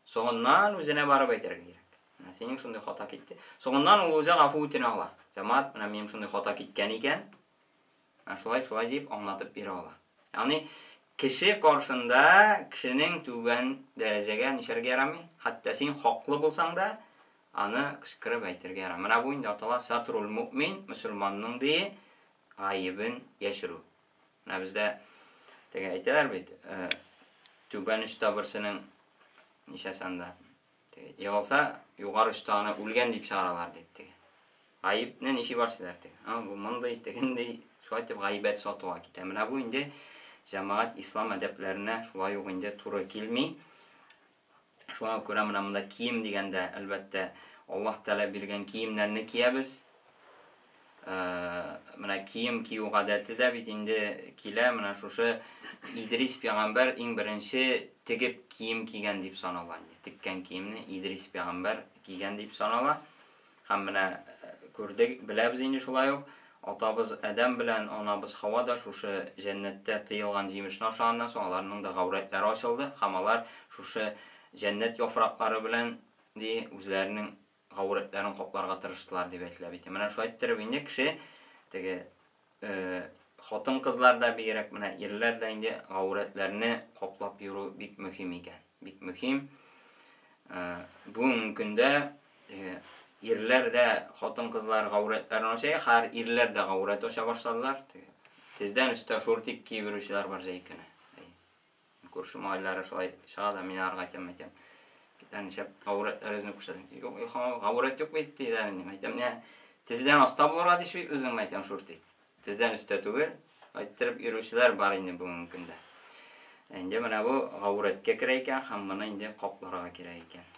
Соңыннан үзенә барып әйтергә кирәк. Менә синең шундый хата китте. Соңыннан ул үзе гафу үтенә ала. Җәмәгать, менә минем шундый хата киткән икән. Менә шулай, шулай дип аңлатып бирә ала. Ягъни кеше каршында кешенең түбән дәрәҗәгә нишәргә ярамый. Хәтта син хаклы булсаң да, аны кычкырып әйтергә ярамый. Менә бу инде атала сатрул муъмин, мөселманның ди гаебен яшерү. Менә бездә теге әйтәләр бит, э, түбән очта берсенең ничәсе анда теге егылса, югары очта аны үлгән дип чыгаралар дип теге. Гаепне ничек барсызлар теге. А, бу мондый, тегендей, шулай итеп гаибәт сатуга китә. Менә бу инде җәмәгать ислам әдәпләренә шулай ук инде туры килми. Шуңа күрә менә монда кием дигәндә, әлбәттә, Аллаһ Тәгалә биргән киемнәрне киябез. Э, менә кием кию гадәте дә бит инде килә. Менә шушы Идрис пәйгамбәр иң беренче тегеп кием кигән дип санала инде. Теккән киемне Идрис пәйгамбәр кигән дип санала. Һәм менә э, күрдек, беләбез инде шулай ук, атабыз Адәм белән анабыз Хава да шушы җәннәттә тыелган җимешне ашаганнан соң аларның да гаурәтләре ачылды һәм алар шушы җәннәт яфраклары белән ди үзләренең гаурәтләрен капларга тырыштылар дип әйтелә бит. Менә шулай иттереп инде кеше теге э, хатын-кызлар да бигрәк менә ирләр дә инде гаурәтләрне каплап йөрү бик мөһим икән. Бик мөһим. Э, бүгенге көндә э, ирләр дә хатын-кызлар гаурәтләрен ача, хәер ирләр дә гаурәт ача башладылар. Тездән өстә шортик киеп йөрүчеләр бар җәй көне. Күрше малайлары шулай чыга да, мин аларга әйтәм, әйтәм. Китәр нишләп гаурәтләрегезне күрсәтәм. Юк, юк, гаурәт юк бит, диләр инде. Әйтәм, менә тездән аста булырга тиеш бит үзең, әйтәм, шортик. Тездән өстә түгел, әйттереп йөрүчеләр бар инде бүгенге көндә. Инде менә бу гаурәткә керә икән һәм моны инде капларга кирәк икән.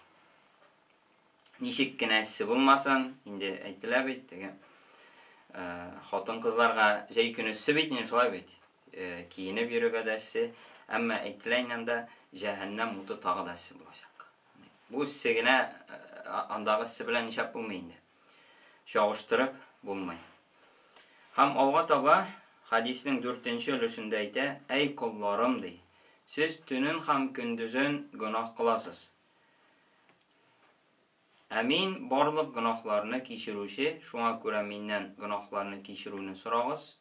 Ничек кенә эссе булмасын, инде әйтелә бит, теге э, хатын-кызларга җәй көне эссе бит инде шулай бит. Э, киенеп йөрергә дә эссе, әмма әйтелә инде анда җәһәннәм уты тагы да эссе булачак. Бу эссе генә э, андагы эссе белән нишләп булмый инде. Чагыштырып булмый. Һәм алга таба хәдиснең дүртенче өлешендә әйтә, Әй колларым, ди, сез төнен һәм көндезен гөнаһ кыласыз. Ә мин барлык гөнаһларны кичерүче, шуңа күрә миннән гөнаһларны кичерүне сорагыз,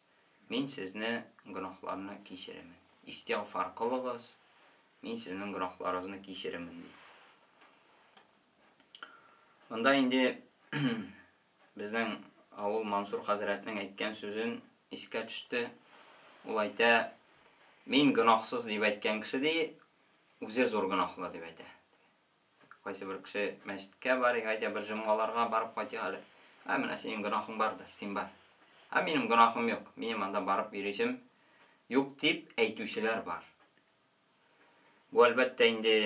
мин сезне гөнаһларны кичеремен. Истигъфар кылыгыз, мин сезнең гөнаһларыгызны кичеремен, ди. Монда инде безнең авыл Мансур хәзрәтнең әйткән сүзен искә төште. Ул әйтә, мин гөнаһсыз дип әйткән кеше ди, үзе зур гөнаһлы дип әйтә. Кайсы бер кеше мәчеткә барыйк, әйдә бер җомгаларга барып кайтыйк әле. Ә менә синең гөнаһың бардыр, син бар. Ә минем гөнаһым юк, минем анда барып йөрисем юк дип әйтүчеләр бар. Бу әлбәттә инде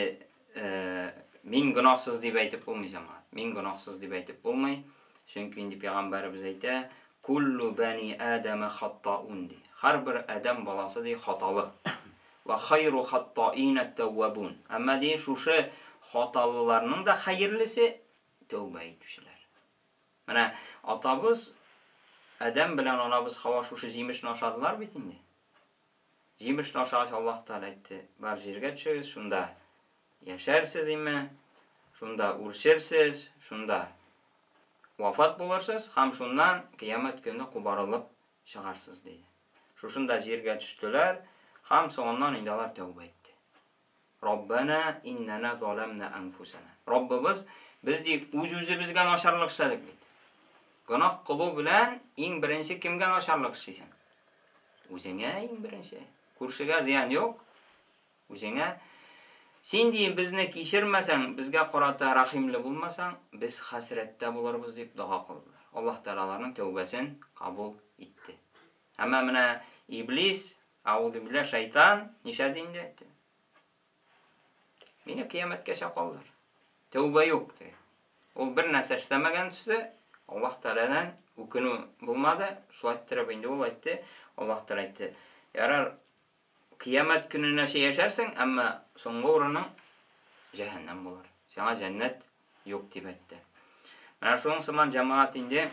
э, мин гөнаһсыз дип әйтеп булмый җәмәгать. Мин гөнаһсыз дип әйтеп булмый. Чөнки инде пәйгамбәребез әйтә, куллу бани адама хаттаун ди. Һәрбер адәм баласы ди хаталы. Ва хайру хаттаин ат-тәввабун. Әмма ди шушы хаталыларның да хәерлесе тәүбә итүчеләр. Менә атабыз Адәм белән анабыз Хава шушы җимешне ашадылар бит инде. Җимешне ашагач, Аллаһ Тәгалә әйтте, бар җиргә төшегез, шунда яшәрсез име, шунда үрчерсез, шунда вафат булырсыз һәм шуннан кыямәт көне кубарылып чыгарсыз, диде. Шушында җиргә төштеләр һәм соңыннан инде алар тәүбә итте. Раббана иннана заламна анфусана. Раббыбыз, без ди үз-үзебезгә начарлык эшләдек бит. Гөнаһ кылу белән иң беренче кемгә начарлык эшлисең? Үзеңә иң беренче. Күршегә зыян юк. Үзеңә. Син ди безне кичермәсәң, безгә карата рәхимле булмасаң, без хәсрәттә булырбыз дип дога кылдылар. Аллаһ Тәгалә аларның тәүбәсен кабул итте. Әмма менә иблис, Аузубилла, шайтан нишләде инде? Мине кыямәткәчә калдыр. Тәүбә юк, ди. Ул бер нәрсә эшләмәгән төсле, Аллаһ Тәгаләдән үкенү булмады. Шулай иттереп инде ул әйтте, Аллаһ Тәгалә әйтте, ярар, кыямәт көненәчә яшәрсең, әмма соңгы урының җәһәннәм булыр. Сиңа җәннәт юк дип әйтте. Менә шуның сыман җәмәгать инде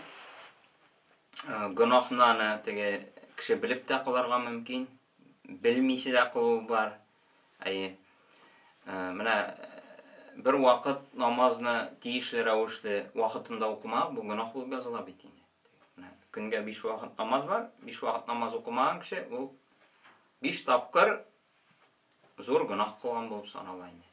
гөнаһны аны теге кеше белеп тә кылырга мөмкин, белмичә дә кылу бар. Әйе. Менә бер вакыт намазны тиешле рәвешле вакытында укымау бу гөнаһ булып языла бит инде. Менә көнгә 5 вакыт намаз бар, 5 вакыт намаз укымаган кеше ул 5 тапкыр зур гөнаһ кылган булып санала инде.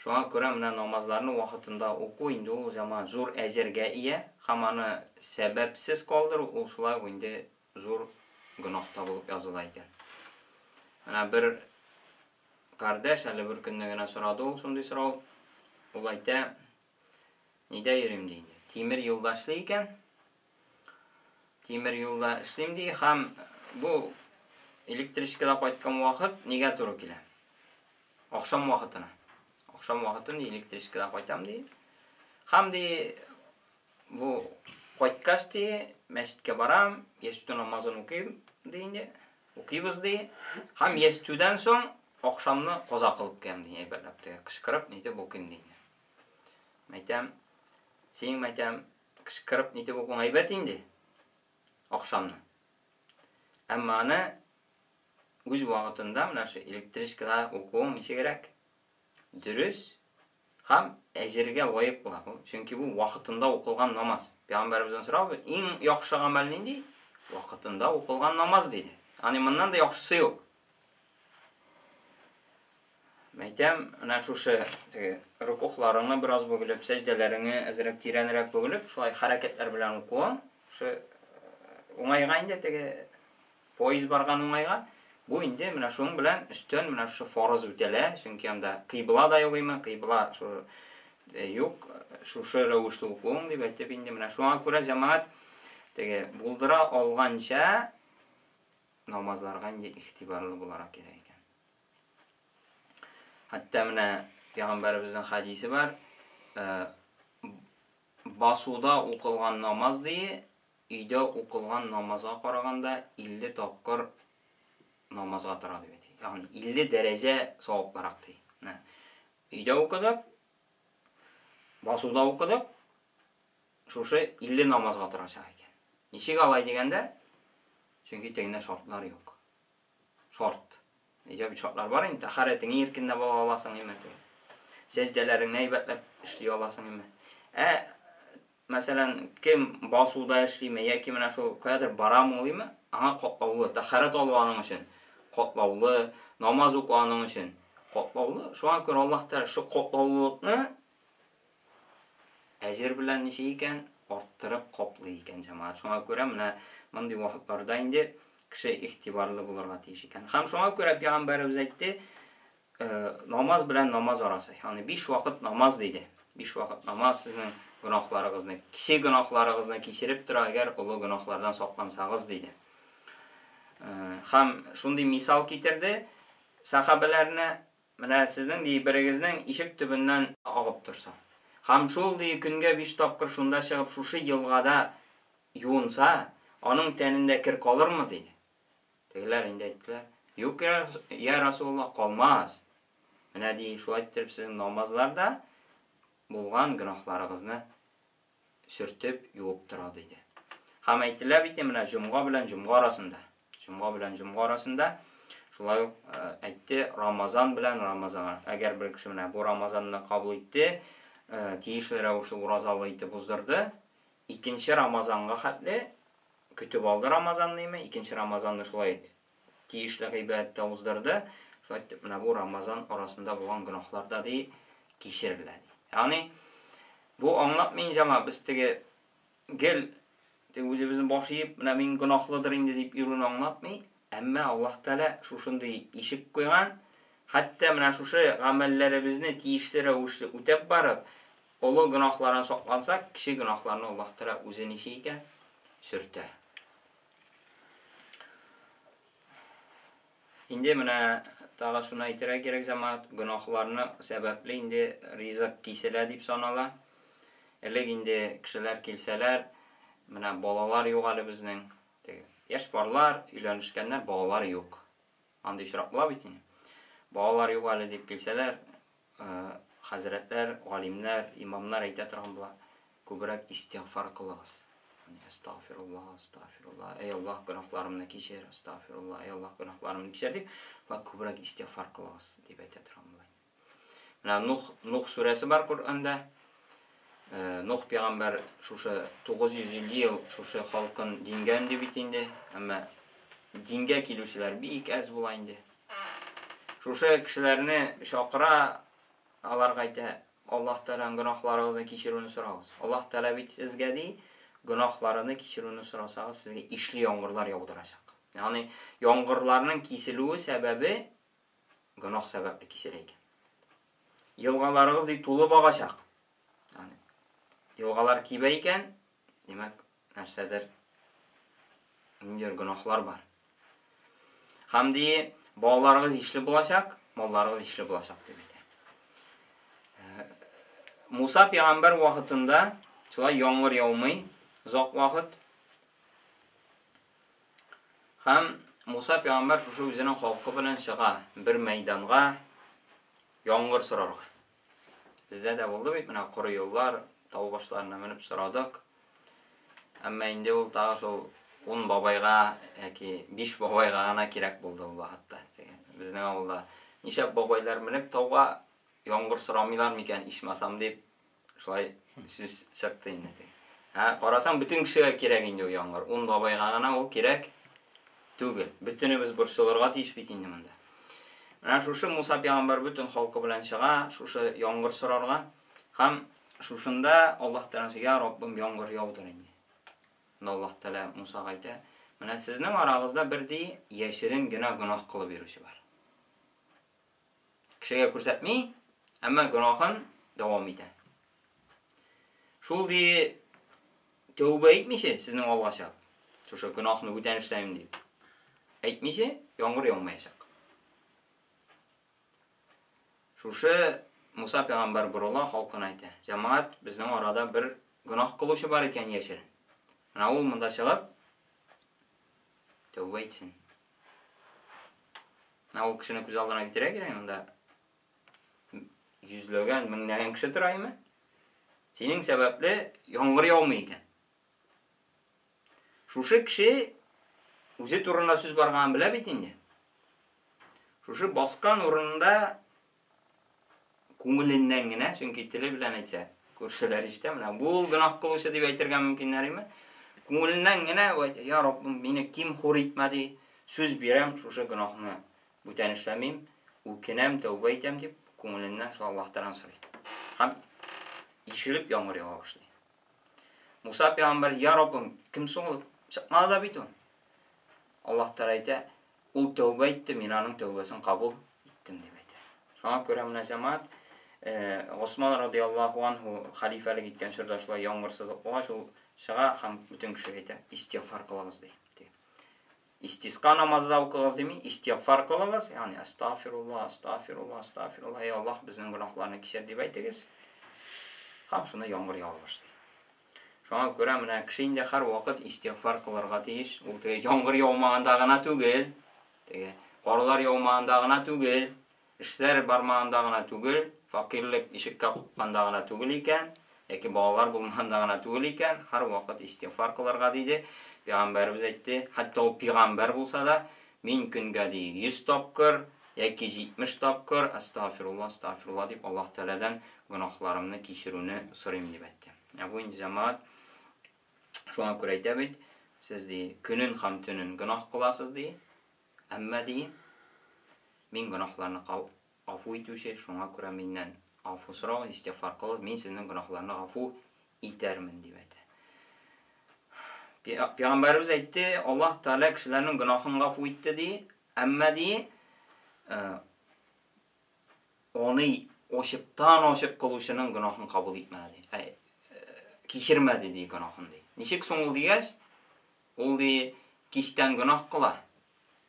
Шуңа күрә менә намазларны вакытында уку инде ул җәмәгать зур әҗергә ия һәм аны сәбәпсез калдыру ул шулай ук инде зур гөнаһ та булып языла икән. Менә бер кардәш әле бер көнне генә сорады ул шундый сорау. Ул әйтә, нидә йөрим ди инде. Тимер юлда эшли икән. Тимер юлда эшлим ди һәм бу электричкада кайткан вакыт нигә туры килә? Ахшам вакытына. Ахшам вакытын электричкада кайтам ди. Һәм ди бу кайткач ди мәчеткә барам, ястү намазын укыйм ди инде. Укыйбыз ди. Һәм ястүдән соң ахшамны каза кылып куям ди, әйбәтләп теге кычкырып нитеп укыйм ди инде. Мәйтәм, син мәйтәм, кычкырып нитеп укуың әйбәт инде. Ахшамны. Әмма аны үз вакытында менә шу электричкада укуың ничегрәк? Дөрес һәм әҗергә лаек була бу. Чөнки бу вакытында укылган намаз. Пәйгамбәребездән соралды, иң яхшы гамәл нинди? Вакытында укылган намаз диде. Ягъни моннан да яхшысы юк. Мәйтәм, менә шушы теге рукухларыңны бераз бөгелеп, сәҗдәләреңне әзрәк тирәнрәк бөгелеп, шулай хәрәкәтләр белән укуың, шушы уңайга инде теге поезд барган уңайга, бу инде менә шуның белән өстән менә шушы фарыз үтәлә, чөнки анда кыйбла да юк име, кыйбла шу юк, шушы рәвешле укуың дип әйтеп инде менә шуңа күрә җәмәгать теге булдыра алганча намазларга инде игътибарлы буларга кирәк икән. Хәтта менә пәйгамбәребезнең хәдисе бар, басуда укылган намаз ди, өйдә укылган намазга караганда 50 тапкыр намазга тора дип әйтә. Ягъни 50 дәрәҗә саваплырак ди. Менә өйдә укыдык, басуда укыдык, шушы 50 намазга торачак икән. Ничек алай дигәндә, чөнки тегендә шартлар юк. Шарт. Өйдә бит шартлар бар инде, тәһарәтеңне иркенләп ала аласың име, теге. Сәҗдәләреңне әйбәтләп эшли аласың име. Ә мәсәлән, кем басуда эшлиме яки менә шул каядыр барамы ул име, аңа катлаулы, тәһарәт алу аның өчен катлаулы, намаз уку аның өчен катлаулы. Шуңа күрә Аллаһ Тәгалә шул катлаулылыкны әҗер белән ничек икән, арттырып каплый икән җәмәгать. Шуңа күрә менә мондый вакытларда инде кеше игътибарлы булырга тиеш икән. Һәм шуңа күрә пәйгамбәребез әйтте, намаз белән намаз арасы. Ягъни 5 вакыт намаз диде. 5 вакыт намаз сезнең гөнаһларыгызны, кече гөнаһларыгызны кичереп тора, әгәр олы гөнаһлардан саклансагыз диде. Һәм шундый мисал китерде сахабәләренә, менә сезнең ди берегезнең ишек төбеннән агып торса. Һәм шул ди көнгә 5 тапкыр шунда чыгып шушы елгада юынса, аның тәнендә кер калырмы диде. Тегеләр инде әйттеләр, юк, я Расулуллаһ, калмас. Менә ди, шулай иттереп сезнең намазларда булган гөнаһларыгызны сөртеп, юып тора диде. Һәм әйтелә бит менә җомга белән җомга арасында. Җомга белән җомга арасында шулай ук әйтте, Рамазан белән Рамазан. Әгәр бер кеше менә бу Рамазанны кабул итте, тиешле рәвешле уразалы итеп уздырды, икенче Рамазанга хәтле көтеп алды Рамазанны име, икенче Рамазанны шулай тиешле гыйбадәттә уздырды. Шулай итеп, менә бу Рамазан арасында булган гөнаһлар да ди кичерелә ди. Ягъни бу аңлатмый җама, без теге гел теге үзебезне баш иеп, менә мин гөнаһлыдыр инде дип йөрүне аңлатмый. Әмма Аллаһ Тәгалә шушындый ишек куйган, хәтта менә шушы гамәлләребезне тиешле рәвешле үтәп барып, олы гөнаһлардан саклансак, кече гөнаһларны Аллаһ Тәгалә үзе ничек икән? Сөртә. Инде менә тагы шуны әйтергә кирәк, җәмәгать, гөнаһларны сәбәпле инде ризык киселә дип санала. Элек инде кешеләр килсәләр, менә балалар юк әле безнең. Теге яшь парлар, өйләнешкәннәр, балалар юк. Андый очрак була бит инде. Балалар юк әле дип килсәләр, хәзрәтләр, галимнәр, имамнар әйтә торган була, күбрәк истигъфар кылыгыз. Астагфируллаһ, астагфируллаһ, әй Аллаһ, гөнаһларымны кичер, астагфируллаһ, әй Аллаһ, гөнаһларымны кичер дип, шулай күбрәк истигъфар кылыгыз дип әйтә торган була. Менә Нух, Нух сүрәсе бар Коръәндә. Нух пәйгамбәр шушы 950 ел шушы халкын дингә өнди бит инде. Әмма дингә килүчеләр бик әз була инде. Шушы кешеләрне чакыра, аларга әйтә, Аллаһ Тәгаләнең гөнаһларыгызны кичерүне сорагыз. Аллаһ Тәгалә бит сезгә ди, гөнаһларыны кичерүне сорасагыз, сезгә ишле яңгырлар яудырачак. Ягъни яңгырларның киселүе сәбәбе гөнаһ сәбәпле киселә икән. Елгаларыгыз ди тулып агачак. Ягъни елгалар кибә икән, димәк, нәрсәдер ниндидер гөнаһлар бар. Һәм ди балаларыгыз ишле булачак, малларыгыз ишле булачак дип әйтә. Муса пәйгамбәр вакытында шулай яңгыр яумый озак вакыт. Һәм Муса пәйгамбәр шушы үзенең халкы белән чыга бер мәйданга яңгыр сорарга. Бездә дә булды бит менә коры еллар, тау башларына менеп сорадык. Әмма инде ул тагы шул 10 бабайга яки 5 бабайга гына кирәк булды ул вакытта. Безнең авылда ничә бабайлар менеп тауга яңгыр сорамыйлар микән ичмасам дип шулай сүз чыкты инде. Ә карасаң, бөтен кешегә кирәк инде ул яңгыр. 10 бабайга гына ул кирәк түгел. Бөтенебез борчылырга тиеш бит инде монда. Менә шушы Муса пәйгамбәр бөтен халкы белән чыга, шушы яңгыр сорарга. Һәм шушында Аллаһ Тәгалә, я Раббым, яңгыр яудыр инде. Аллаһ Тәгалә Мусага әйтә, менә сезнең арагызда бер ди яшерен генә гөнаһ кылып йөрүче бар. Кешегә күрсәтми, әмма гөнаһын дәвам итә. Шул ди тәүбә итмичә сезнең алга чыгып, шушы гөнаһны бүтән эшләмим дип әйтмичә, яңгыр яумаячак. Шушы Муса пәйгамбәр борыла, халкына әйтә. Җәмәгать, безнең арада бер гөнаһ кылучы бар икән яшерен. Менә ул монда чыгып тәүбә итсен. Менә ул кешене күз алдына китерә кирәк, монда йөзләгән, меңләгән кеше тора име? Синең сәбәпле яңгыр яумый икән. Шушы кеше үзе турында сүз барганын белә бит инде. Шушы баскан урынында күңеленнән генә, чөнки теле белән әйтсә, күршеләр ишетә, менә бу ул гөнаһ кылучы дип әйтергә мөмкиннәр име? Күңеленнән генә, я Раббым, мине ким хур итмә ди, сүз бирәм, шушы гөнаһны бүтән эшләмим, үкенәм, тәүбә итәм дип, күңеленнән шул Аллаһ Тәгаләдән сорый. Һәм ишелеп яңгыр ява башлый. Муса пәйгамбәр, я Раббым, кем соң ул? Чыкмады да бит ул. Аллаһ Тәгалә әйтә, ул тәүбә итте, мин аның тәүбәсен кабул иттем дип әйтә. Шуңа күрә менә җәмәгать, Госман радиаллаһу анһу хәлифәлек иткән чорда шулай яңгырсызлык булгач, ул чыга һәм бөтен кешегә әйтә, истигъфар кылыгыз ди. Истиска намазы да укыгыз дими, истигъфар кылыгыз, ягъни астагфируллаһ, астагфируллаһ, астагфируллаһ, эй Аллаһ, безнең гөнаһларны кичер дип әйтегез. Һәм шуны яңгыр ява башлый. Шуңа күрә менә кеше инде һәрвакыт истигъфар кылырга тиеш. Ул теге яңгыр яумаганда гына түгел, теге карлар яумаганда гына түгел, эшләр бармаганда гына түгел, фәкыйрьлек ишеккә кукканда гына түгел икән, яки балалар булмаганда гына түгел икән, һәрвакыт истигъфар кылырга диде. Пәйгамбәребез әйтте, хәтта ул пәйгамбәр булса да, мин көнгә ди 100 тапкыр яки 70 тапкыр астагфирулла, астагфирулла дип Аллаһ Тәгаләдән гөнаһларымны кичерүне сорыйм дип әйтте. Ә бу инде җәмәгать шуңа күрә әйтә бит, сез ди көнен һәм төнен гөнаһ кыласыз ди, әмма ди мин гөнаһларны гафу итүче, шуңа күрә миннән гафу сорагыз, истигъфар кылыгыз, мин сезнең гөнаһларны гафу итәрмен дип әйтә. Пәйгамбәребез әйтте, Аллаһ Тәгалә кешеләрнең гөнаһын гафу итте ди, әмма ди Аны ачыктан-ачык кылучының гөнаһын кабул итмәде, ди. Ә, кичермәде, ди, гөнаһын, ди. Ничек соң ул дигәч, ул, ди, кичтән гөнаһ кыла,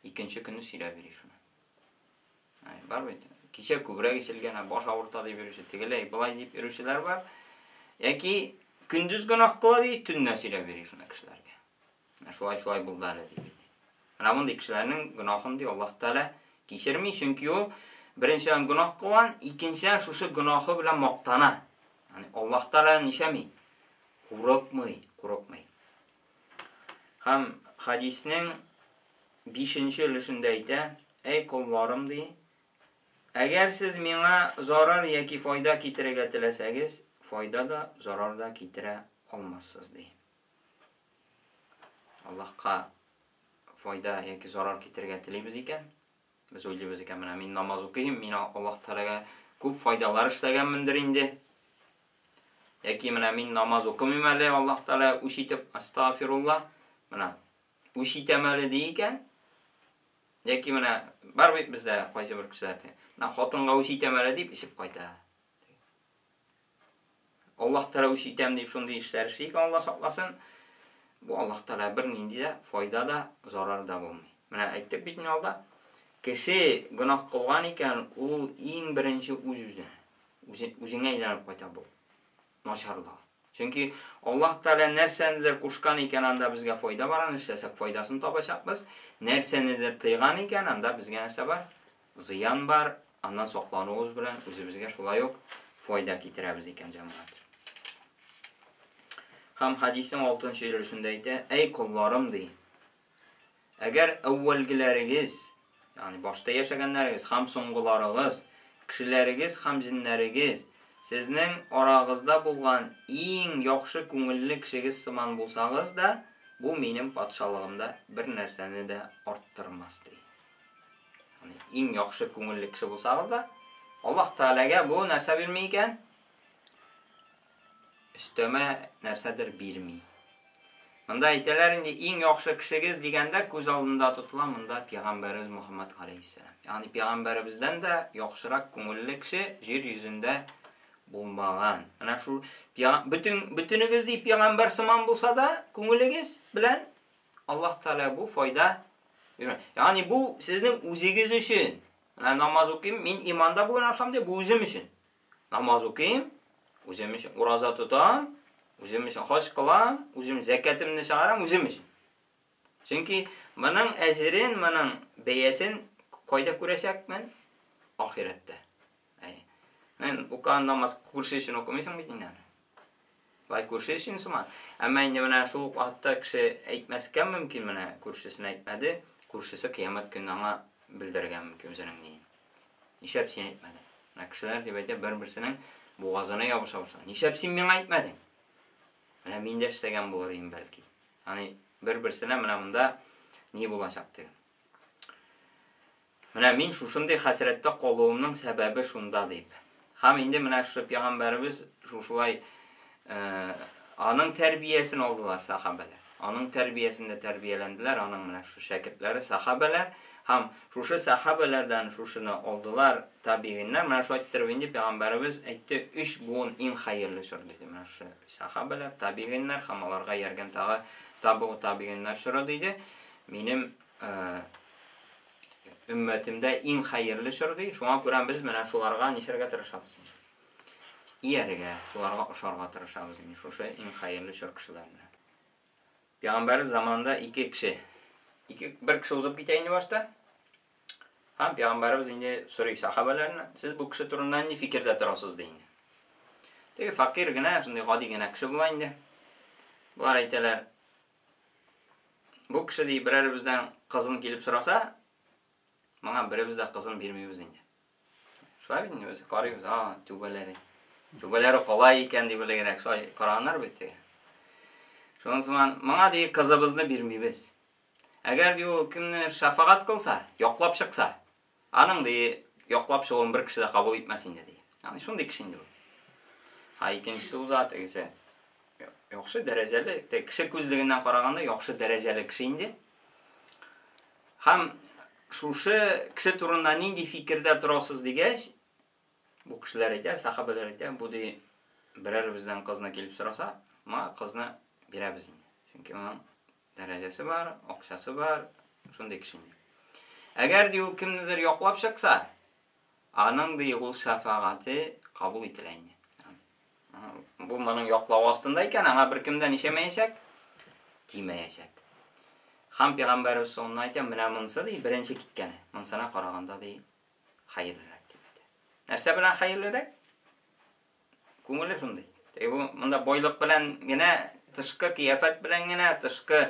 икенче көнне сөйләп йөри шуны. Әй, бар бит. Кичә күбрәк эчелгән, ә баш авырта дип йөрүче, тегеләй, былай дип йөрүчеләр бар. Яки көндез гөнаһ кыла, ди, төнлә сөйләп йөри шуны кешеләргә. Менә шулай-шулай булды әле, ди бит. Менә мондый кешеләрнең гөнаһын, ди, Аллаһ Тәгалә Кичерми, чөнки ул беренчедән гөнаһ кылган, икенчедән шушы гөнаһы белән мактана. Ягъни Аллаһ Тәгаләдән нишәми? Курыкмый, курыкмый. Һәм хадиснең бишенче өлешендә әйтә, әй колларым ди, әгәр сез миңа зарар яки файда китерергә теләсәгез, файда да, зарар да китерә алмассыз ди. Аллаһка файда яки зарар китерергә телибез икән, без уйлыйбыз икән, менә мин намаз укыйм, мин Аллаһ Тәгаләгә күп файдалар эшләгәнмендер инде. Яки менә мин намаз укымыйм әле, Аллаһ Тәгалә үч итеп, астагфирулла, менә үч итәм әле ди икән. Яки менә бар бит бездә кайсы бер кешеләр, менә хатынга үч итәм әле дип эчеп кайта. Аллаһ Тәгалә үч итәм дип шундый эшләр эшли икән, Алла сакласын. Бу Аллаһ Тәгалә бернинди дә файда да, зарар да булмый. Менә әйттек бит инде алда. Кеше гөнаһ кылган икән, ул иң беренче үз-үзенә, үзеңә әйләнеп кайта бу начарлыгы. Чөнки Аллаһ Тәгалә нәрсәнедер кушкан икән, анда безгә файда бар, аны эшләсәк файдасын табачакбыз. Нәрсәнедер тыйган икән, анда безгә нәрсә бар? Зыян бар, аннан саклануыбыз белән үзебезгә шулай ук файда китерәбез икән, җәмәгать. Һәм хәдиснең алтынчы өлешендә әйтә, әй колларым, ди, әгәр әүвәлгеләрегез, ягъни башта яшәгәннәрегез һәм соңгыларыгыз, кешеләрегез һәм җеннәрегез сезнең арагызда булган иң яхшы күңелле кешегез сыман булсагыз да, бу минем патшалыгымда бер нәрсәне дә арттырмас, ди. Ягъни иң яхшы күңелле кеше булсагыз да, Аллаһ Тәгаләгә бу нәрсә бирми икән? Өстәмә нәрсәдер бирми. Монда әйтәләр инде иң яхшы кешегез дигәндә күз алдында тотыла монда пәйгамбәребез Мухаммад галәйһиссәлам. Ягъни пәйгамбәребездән дә яхшырак күңелле кеше җир йөзендә булмаган. Менә шул бөтен бөтенегез ди пәйгамбәр сыман булса да күңелегез белән Аллаһ Тәгалә бу файда бирмәс. Ягъни бу сезнең үзегез өчен. Менә намаз укыйм, мин иманда бүген әлхәмдүлилләһ, бу үзем өчен. Намаз укыйм, үзем өчен. Ураза тотам, үзем өчен. Хаҗ кылам, үзем зәкәтемне чыгарам, үзем өчен. Чөнки моның әҗерен, моның бәясен кайда күрәчәкмен? Ахирәттә. Әй. Мен укыган намаз күрше өчен укымыйсың бит инде аны. Болай күрше өчен сыман. Әмма инде менә шул ук вакытта кеше әйтмәскә мөмкин, менә күршесенә әйтмәде, күршесе кыямәт көнне аңа белдерергә мөмкин үзенең ниен. Нишләп син әйтмәдең? Менә кешеләр дип әйтә, бер-берсенең бугазына ябыша башлый. Нишләп син миңа әйтмәдең? Менә мин дә эшләгән булыр идем бәлки. Ягъни бер-берсенә менә монда ни булачак дигән. Менә мин шушындый хәсрәттә калуымның сәбәбе шунда, дип. Һәм инде менә шушы пәйгамбәребез шушылай аның тәрбиясен алдылар сахабәләр. Аның тәрбиясендә тәрбияләнделәр, аның менә шушы шәкертләре сахабәләр һәм шушы сахабәләрдән шушыны алдылар табигиннәр. Менә шулай иттереп инде пәйгамбәребез әйтте, өч буын иң хәерле чор диде. Менә шушы сахабәләр, табигиннәр һәм аларга ияргән тагы табигу табигиннәр чоры диде. Минем өммәтемдә иң хәерле чор ди. Шуңа күрә без менә шуларга нишләргә тырышабыз инде? Иярергә, шуларга ошарга тырышабыз инде, шушы иң хәерле чор кешеләренә. Пәйгамбәребез заманында ике кеше, ике бер кеше узып китә инде башта. Һәм пәйгамбәребез инде сорый сахабәләреннән, сез бу кеше турында нинди фикердә торасыз ди инде. Теге факир генә, шундый гади генә кеше була инде. Болар әйтәләр, Бу кеше, ди, берәребездән кызын килеп сораса, моңа беребез дә кызын бирмибез инде. Шулай бит инде без карыйбыз, а, түбәләре. Түбәләре калай икән дип элегрәк шулай караганнар бит теге. Шуның сыман, моңа ди кызыбызны бирмибез. Әгәр ди ул кемне шәфәгать кылса, яклап чыкса, Аның, ди, яклап чыгуын бер кеше дә кабул итмәс инде, ди. Ягъни шундый кеше инде бу. Ә икенчесе уза, тегесе яхшы дәрәҗәле, кеше күзлегеннән караганда яхшы дәрәҗәле кеше инде. Һәм шушы кеше турында нинди фикердә торасыз дигәч, бу кешеләр әйтә, сахабәләр әйтә, бу ди берәребездән кызны килеп сораса, моңа кызны бирәбез инде. Чөнки моның Дәрәҗәсе бар, акчасы бар, шундый кеше инде. Әгәр ди ул кемнедер яклап чыкса, аның ди ул шәфәгате кабул ителә инде. Бу моның яклавы астында икән, аңа беркем дә нишәмәячәк, тимәячәк. Һәм пәйгамбәребез соңыннан әйтә, менә монысы ди, беренче киткәне. Монысына караганда ди, хәерлерәк дип әйтә. Нәрсә белән хәерлерәк? Күңеле шундый. Теге бу монда байлык белән генә, тышкы кыяфәт белән генә, тышкы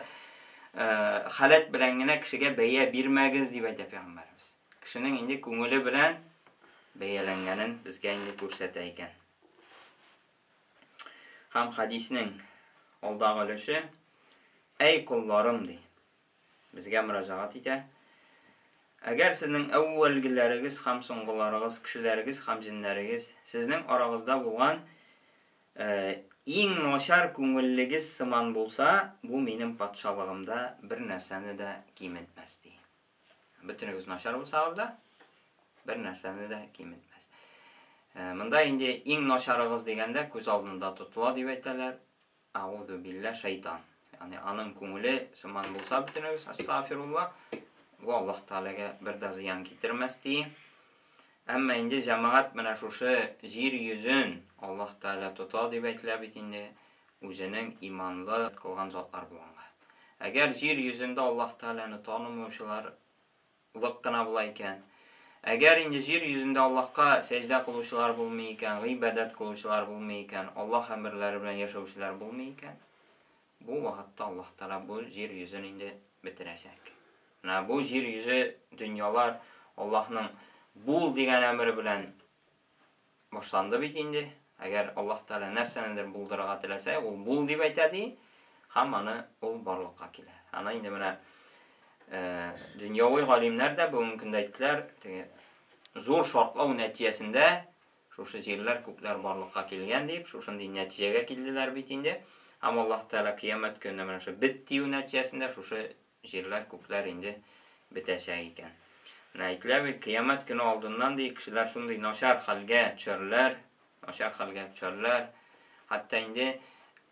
халәт белән генә кешегә бәя бирмәгез дип әйтә пәйгамбәребез. Кешенең инде күңеле белән бәяләнгәнен безгә инде күрсәтә икән. Һәм хәдиснең алдагы өлеше Әй колларым ди. Безгә мөрәҗәгать итә. Әгәр сезнең әүвәлгеләрегез һәм соңгыларыгыз, кешеләрегез һәм җеннәрегез, сезнең арагызда булган иң начар күңеллегез сыман булса, бу минем патшалыгымда бер нәрсәне дә киметмәс, ди. Бөтенегез начар булсагыз да, бер нәрсәне дә киметмәс. Монда инде иң начарыгыз дигәндә күз алдында тотыла дип әйтәләр. Аузу билла шайтан. Ягъни аның күңеле сыман булса бөтенегез, астагфирулла, бу Аллаһ Тәгаләгә бер дә зыян китермәс ди. Әмма инде җәмәгать менә шушы җир йөзен Аллаһ Тәгалә тота дип әйтелә бит инде, үзенең иманлы кылган затлар булганга. Әгәр җир йөзендә Аллаһ Тәгаләне танымаучылар лык кына була икән, әгәр инде җир йөзендә Аллаһка сәҗдә кылучылар булмый икән, гыйбадәт кылучылар булмый икән, Аллаһ әмерләре белән яшәүчеләр булмый икән, бу вакытта Аллаһ Тәгалә бу җир йөзен инде бетерәчәк. Менә бу җир йөзе, дөньялар Аллаһның бул дигән әмере белән Башланды бит инде. Әгәр Аллаһ Тәгалә нәрсәнедер булдырырга теләсә, ул бул дип әйтә ди, һәм аны ул барлыкка килә. Аны инде менә дөньяви галимнәр дә бүгенге көндә әйттеләр, теге зур шартлау нәтиҗәсендә шушы җирләр, күкләр барлыкка килгән дип, шушындый нәтиҗәгә килделәр бит инде. Һәм Аллаһ Тәгалә кыямәт көнендә менә шушы бет дию нәтиҗәсендә шушы Җирләр, күкләр инде бетәчәк икән. Менә әйтелә бит, кыямәт көне алдыннан, ди, кешеләр шундый начар хәлгә төшәрләр, начар хәлгә төшәрләр. Хәтта инде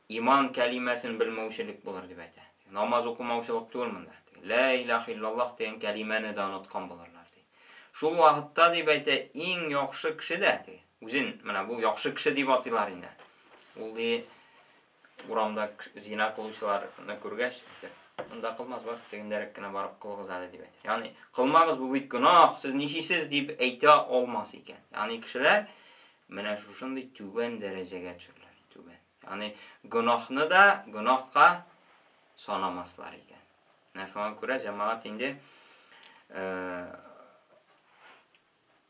иман кәлимәсен белмәүчелек булыр, дип әйтә. Намаз укымаучылык түгел монда. Лә илаһ иллаллаһ дигән кәлимәне дә оныткан булырлар, ди. Шул вакытта, дип әйтә, иң яхшы кеше дә, ди, үзен менә бу яхшы кеше дип атыйлар инде. Ул, ди, Урамда зина кылучыларны күргәч, әйтер, монда кылмас, бар, тегендәрәк кенә барып кылыгыз әле, дип әйтер. Ягъни, кылмагыз, бу бит гөнаһ, сез ничисез, дип әйтә алмас икән. Ягъни, кешеләр менә шушындый түбән дәрәҗәгә төшерләр, түбән. Ягъни, гөнаһны да гөнаһка санамаслар икән. Менә шуңа күрә җәмәгать инде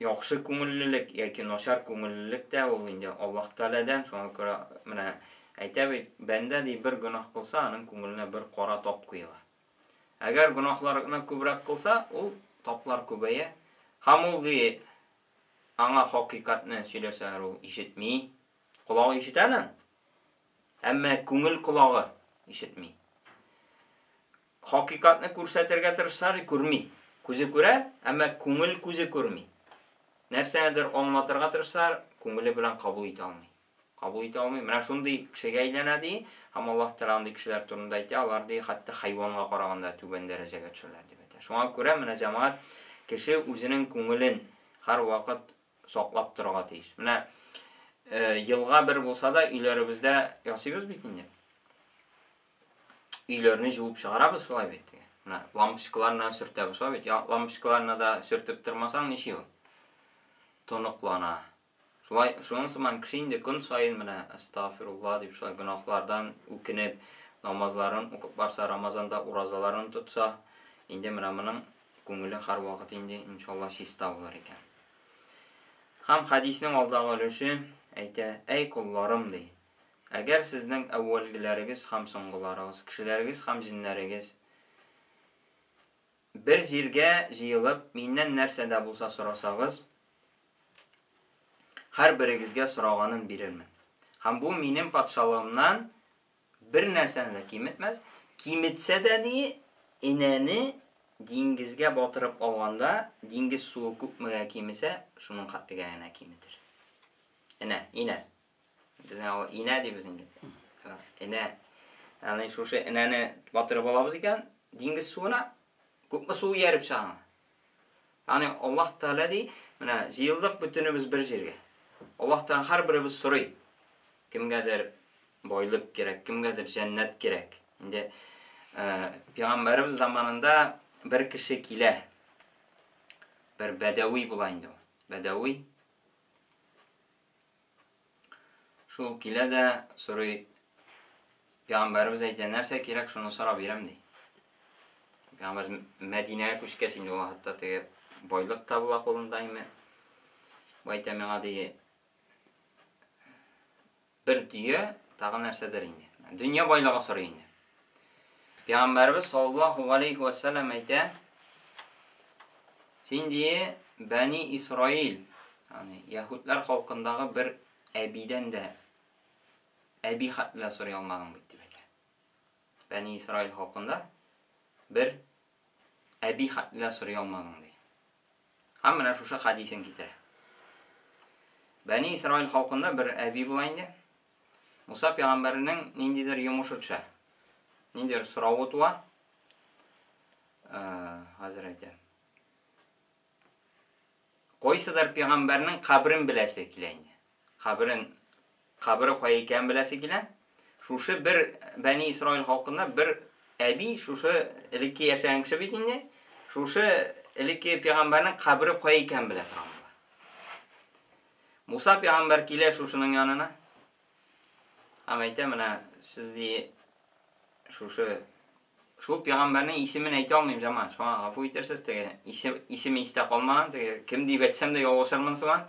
Яхшы күңеллелек яки начар күңеллелек тә ул инде Аллаһ Тәгаләдән, шуңа күрә менә әйтә бит, бәндә ди бер гөнаһ кылса, аның күңеленә бер кара тап куела. Әгәр гөнаһларны күбрәк кылса, ул таплар күбәя. Һәм ул ди аңа хакыйкатьне сөйләсәләр, ул ишетми. Колагы ишетә аның, әмма күңел колагы ишетми. Хакыйкатьне күрсәтергә тырышсалар, күрми. Күзе күрә, әмма күңел күзе күрми. Нәрсәнедер аңлатырга тырышсалар, күңеле белән кабул итә алмый. Кабул итә алмый. Менә шундый кешегә әйләнә ди, һәм Аллаһ Тәгалә андый кешеләр турында әйтә, алар ди, хәтта хайванга караганда түбән дәрәҗәгә төшәләр дип әйтә. Шуңа күрә менә җәмәгать кеше үзенең күңелен һәрвакыт саклап торырга тиеш. Менә елга бер булса да өйләребездә ясыйбыз бит инде. Өйләрне җуып чыгарабыз шулай бит. Менә лампочкаларны сөртәбез шулай бит. Лампочкаларны да сөртеп тормасаң ничек ул? Тоныклана. Шулай, шуның сыман кеше инде көн саен менә астагфирулла дип шулай гөнаһлардан үкенеп, намазларын укып барса, Рамазанда уразаларын тотса, инде менә моның күңеле һәрвакыт инде иншалла чиста булыр икән. Һәм хәдиснең алдагы өлеше әйтә, әй колларым ди, Әгәр сезнең әүвәлгеләрегез һәм соңгыларыгыз, кешеләрегез һәм җеннәрегез, бер җиргә җыелып, миннән нәрсә дә булса сорасагыз, һәрберегезгә сораганын бирермен. Һәм бу минем патшалыгымнан бер нәрсәне дә киметмәс, киметсә дә, ди, энәне диңгезгә батырып алганда, диңгез суы күпмегә кимесә, шуның хәтлегә генә киметер. Энә, инә. Безнең авыл инә дибез инде. Энә. Ягъни шушы энәне батырып алабыз икән, диңгез суына күпме су ияреп чыга аңа. Ягъни Аллаһ Тәгалә ди, менә җыелдык бөтенебез бер җиргә. Аллаһ Тәгалә һәрберебез сорый. Кемгәдер байлык кирәк, кемгәдер җәннәт кирәк. Инде Пәйгамбәребез заманында бер кеше килә. Бер бәдәви була инде ул. Бәдәви. Шул килә дә сорый, Пәйгамбәребез әйтә, нәрсә кирәк, шуны сора бирәм, ди. Пәйгамбәр Мәдинәгә күчкәч инде ул хәтта теге байлык та була кулында име. Бу әйтә миңа ди, бер дөя, тагы нәрсәдер инде. Дөнья байлыгы сорый инде. Пәйгамбәребез саллаллаһу алейхи ва саллям әйтә, син ди, Бәни Исраил, ягъни яһүдләр халкындагы бер әбидән дә әби хәтле сорый алмадың бит, дип әйтә. Бәни Исраил халкында бер әби хәтле сорый алмадың, ди. Һәм менә шушы хәдисен китерә. Бәни Исраил халкында бер әби була инде. Муса пәйгамбәрнең ниндидер йомышы төшә. Ниндидер соравы туа. Хәзер әйтәм. Кайсыдыр пәйгамбәрнең каберен беләсе килә инде. Каберен, кабере кая икәнен беләсе килә. Шушы бер Бәни Исраил халкында бер әби, шушы элекке яшәгән кеше бит инде, шушы элекке пәйгамбәрнең кабере кая икәнен белә торган була. Муса пәйгамбәр килә шушының янына. Һәм әйтә, менә сез ди шушы шул пәйгамбәрнең исемен әйтә алмыйм, җәмәгать. Шуңа гафу итәрсез, теге исем исеме истә калмаган, теге кем дип әйтсәм дә ялгышырмын сыман.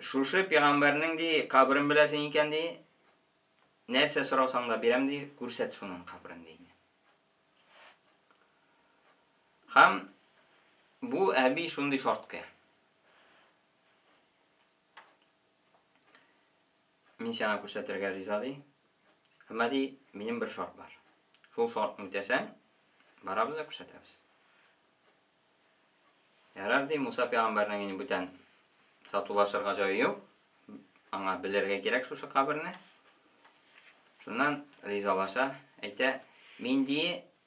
Шушы пәйгамбәрнең ди каберен беләсең икән ди, нәрсә сорасаң да бирәм ди, күрсәт шуның каберен ди. Һәм бу әби шундый шарт куя. Мин сиңа күрсәтергә риза, ди. Әмма, ди, минем бер шарт бар. Шул шартны үтәсәң, барабыз да күрсәтәбез. Ярар, ди, Муса пәйгамбәрнең инде бүтән сатулашырга җае юк. Аңа белергә кирәк шушы каберне. Шуннан ризалаша, әйтә, мин ди,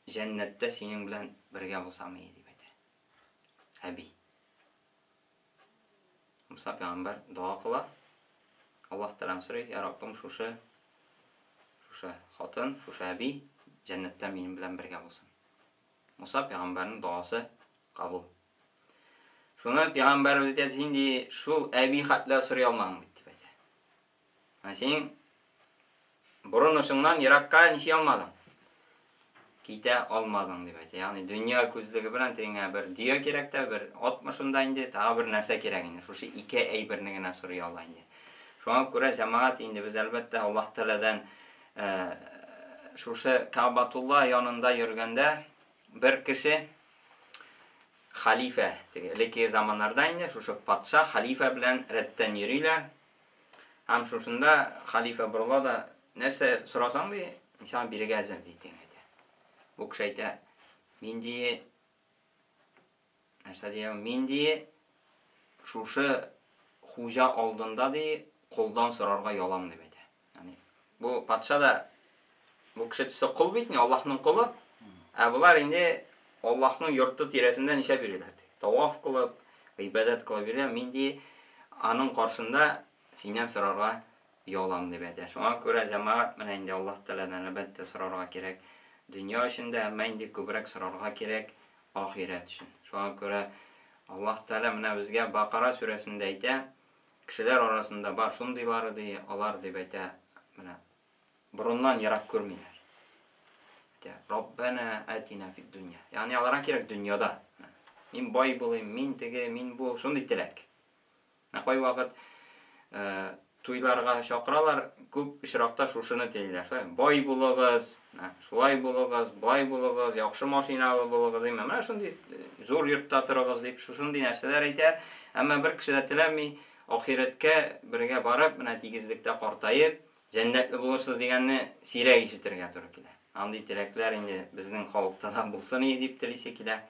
җәннәттә синең белән бергә булсам ие, дип әйтә. Әби. Муса пәйгамбәр дога кыла. Аллаһ Тәгаләдән сорый, Я Раббым, шушы шушы хатын, шушы әби җәннәттә минем белән бергә булсын. Муса пәйгамбәрнең догасы кабул. Шуны пәйгамбәребез әйтә, син ди, шул әби хәтле сорый алмадың бит, дип әйтә. Ә син борын очыңнан еракка ничә алмадың? Китә алмадың дип әйтә. Ягъни дөнья күзлеге белән тегеңә бер дөя кирәк тә, бер атмы шунда инде, тагы бер нәрсә кирәк инде. Шушы ике әйберне генә сорый ала инде. Шуңа күрә җәмәгать инде без әлбәттә Аллаһ Тәгаләдән шушы Каабатулла янында йөргәндә бер кеше халифә, теге элеккеге заманнарда инде шушы патша халифә белән рәттән йөриләр. Һәм шушында халифә борыла да, нәрсә сорасаң, ди, мин сиңа бирергә әзер, ди, тиң әйтә. Бу кеше әйтә, мин ди, нәрсә ди, мин ди, шушы хуҗа алдында ди, колдан сорарга ялам, дип әйтә. Ягъни, бу патша да, бу кеше төсе кол бит, Аллаһның колы. Ә болар инде Аллаһның йорты тирәсендә ничә биреләр? Таваф кылып, гыйбадәт кылып йөриләр. Мин ди, аның каршында синнән сорарга оялам, дип әйтә. Шуңа күрә җәмәгать менә инде Аллаһ Тәгаләдән әлбәттә сорарга кирәк. Дөнья өчен дә, әмма инде күбрәк сорарга кирәк ахирәт өчен. Шуңа күрә Аллаһ Тәгалә менә безгә Бакара сүрәсендә әйтә, кешеләр арасында бар шундыйлары ди, алар дип әйтә, менә борыннан ерак күрмиләр. Әйтә, Раббана атина фид дөнья. Ягъни аларга кирәк дөньяда. Мин бай булыйм, мин теге, мин бу, шундый теләк. Ә кайвакыт туйларга чакыралар, күп очракта шушыны телиләр. Шулай, бай булыгыз, шулай булыгыз, болай булыгыз, яхшы машиналы булыгыз, имә. Менә шундый зур йортта торыгыз дип, шушындый нәрсәләр әйтә. Әмма бер кеше дә теләми ахирәткә бергә барып, менә тигезлектә картаеп, җәннәтле булырсыз дигәнне сирәк ишетергә туры килә. Андый теләкләр инде безнең халыкта да булсын иде дип телисе килә.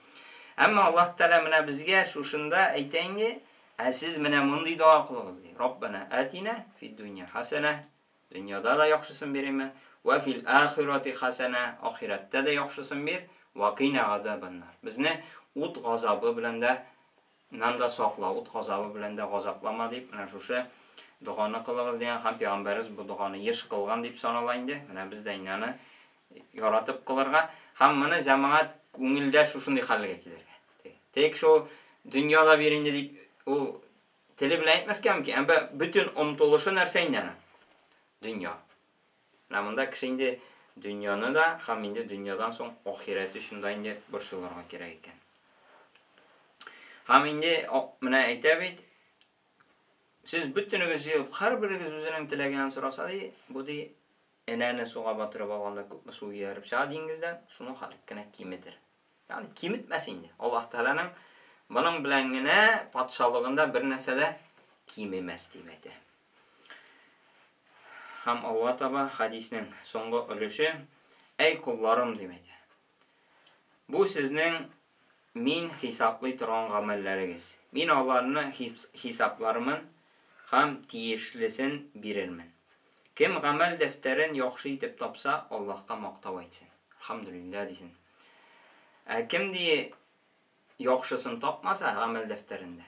Әмма Аллаһ Тәгалә менә безгә шушында әйтә инде, ә сез менә мондый дога кылыгыз ди. Раббана атина фид дөнья хасана, дөньяда да яхшысын бириме, вә фил ахирати хасана, ахирәттә дә яхшысын бир, вә кина азабаннар. Безне ут газабы белән дә нан да сакла, ут газабы белән дә газаплама дип, менә шушы доганы кылыгыз дигән һәм пәйгамбәребез бу доганы еш кылган дип санала инде. Менә без дә инде аны Яратып кылырга һәм моны җәмәгать күңелдә шушындый хәлгә килергә. Тик шул дөньяда бир инде дип ул теле белән әйтмәскә мөмкин, әмма бөтен омтылышы нәрсә инде аның? Дөнья. Менә монда кеше инде дөньяны да һәм инде дөньядан соң ахирәте өчен дә инде борчылырга кирәк икән. Һәм инде менә әйтә бит, сез бөтенегез җыелып, һәрберегез үзенең теләгеннән сораса ди, бу ди энәне суга батырып алганда күпме су ияреп чыга диңгездән, шуның хәтлек кенә киметер. Ягъни киметмәс инде. Аллаһ Тәгаләнең моның белән генә патшалыгында бер нәрсә дә кимемәс дип әйтә. Һәм алга таба хәдиснең соңгы өлеше, Әй колларым дип әйтә. Бу сезнең мин хисаплый торган гамәлләрегез. Мин аларны хисаплармын һәм тиешлесен бирермен. Кем гамәл дәфтәрен яхшы итеп тапса, Аллаһка мактау әйтсен. Әлхәмдүлилләһ дисен. Ә кем ди яхшысын тапмаса гамәл дәфтәрендә,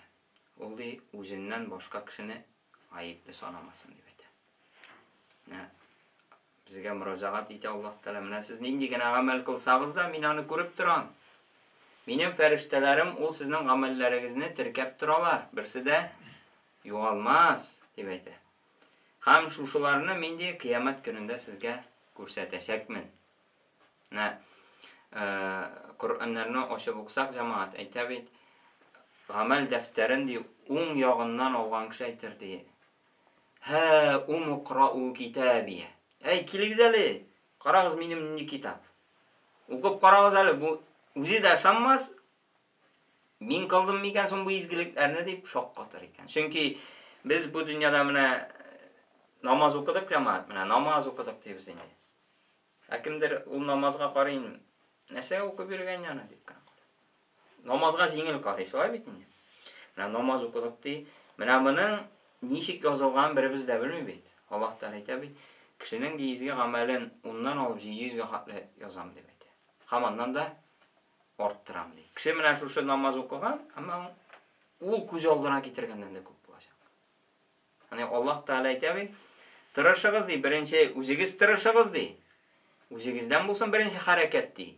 ул ди үзеннән башка кешене гаепле санамасын дип әйтә. Менә безгә мөрәҗәгать итә Аллаһ Тәгалә. Менә сез нинди генә гамәл кылсагыз да, мин аны күреп торам. Минем фәрештәләрем ул сезнең гамәлләрегезне теркәп торалар. Берсе дә югалмас, дип әйтә. Һәм шушыларны мин ди кыямәт көнендә сезгә күрсәтәчәкмен. Менә Коръәннәрне ачып укысак, җәмәгать әйтә бит, гамәл дәфтәрен ди уң ягыннан алган кеше әйтер ди. Һә умукрау китабия. Әй, килегез әле, карагыз минем нинди китап. Укып карагыз әле, бу үзе дә ышанмас, Мин кылдым микән соң бу изгелекләрне дип шаккатыр икән. Чөнки без бу дөньяда менә намаз укыдык җәмәгать, менә намаз укыдык дибез инде. Ә кемдер ул намазга карый, нәрсәгә укып йөргән аны дип кенә карый. Намазга җиңел карый, шулай бит инде. Менә намаз укыдык ди. Менә моның ничек язылганын беребез дә белми бит. Аллаһ Тәгалә әйтә бит, кешенең ди изге гамәлен уннан алып 700 гә хәтле язам дип әйтә. Һәм аннан да арттырам ди. Кеше менә шушы намаз укыган, әмма ул күз алдына китергәннән дә күп булачак. Аны Аллаһ Тәгалә әйтә бит, тырышыгыз ди, беренче үзегез тырышыгыз ди. Үзегездән булсын беренче хәрәкәт ди.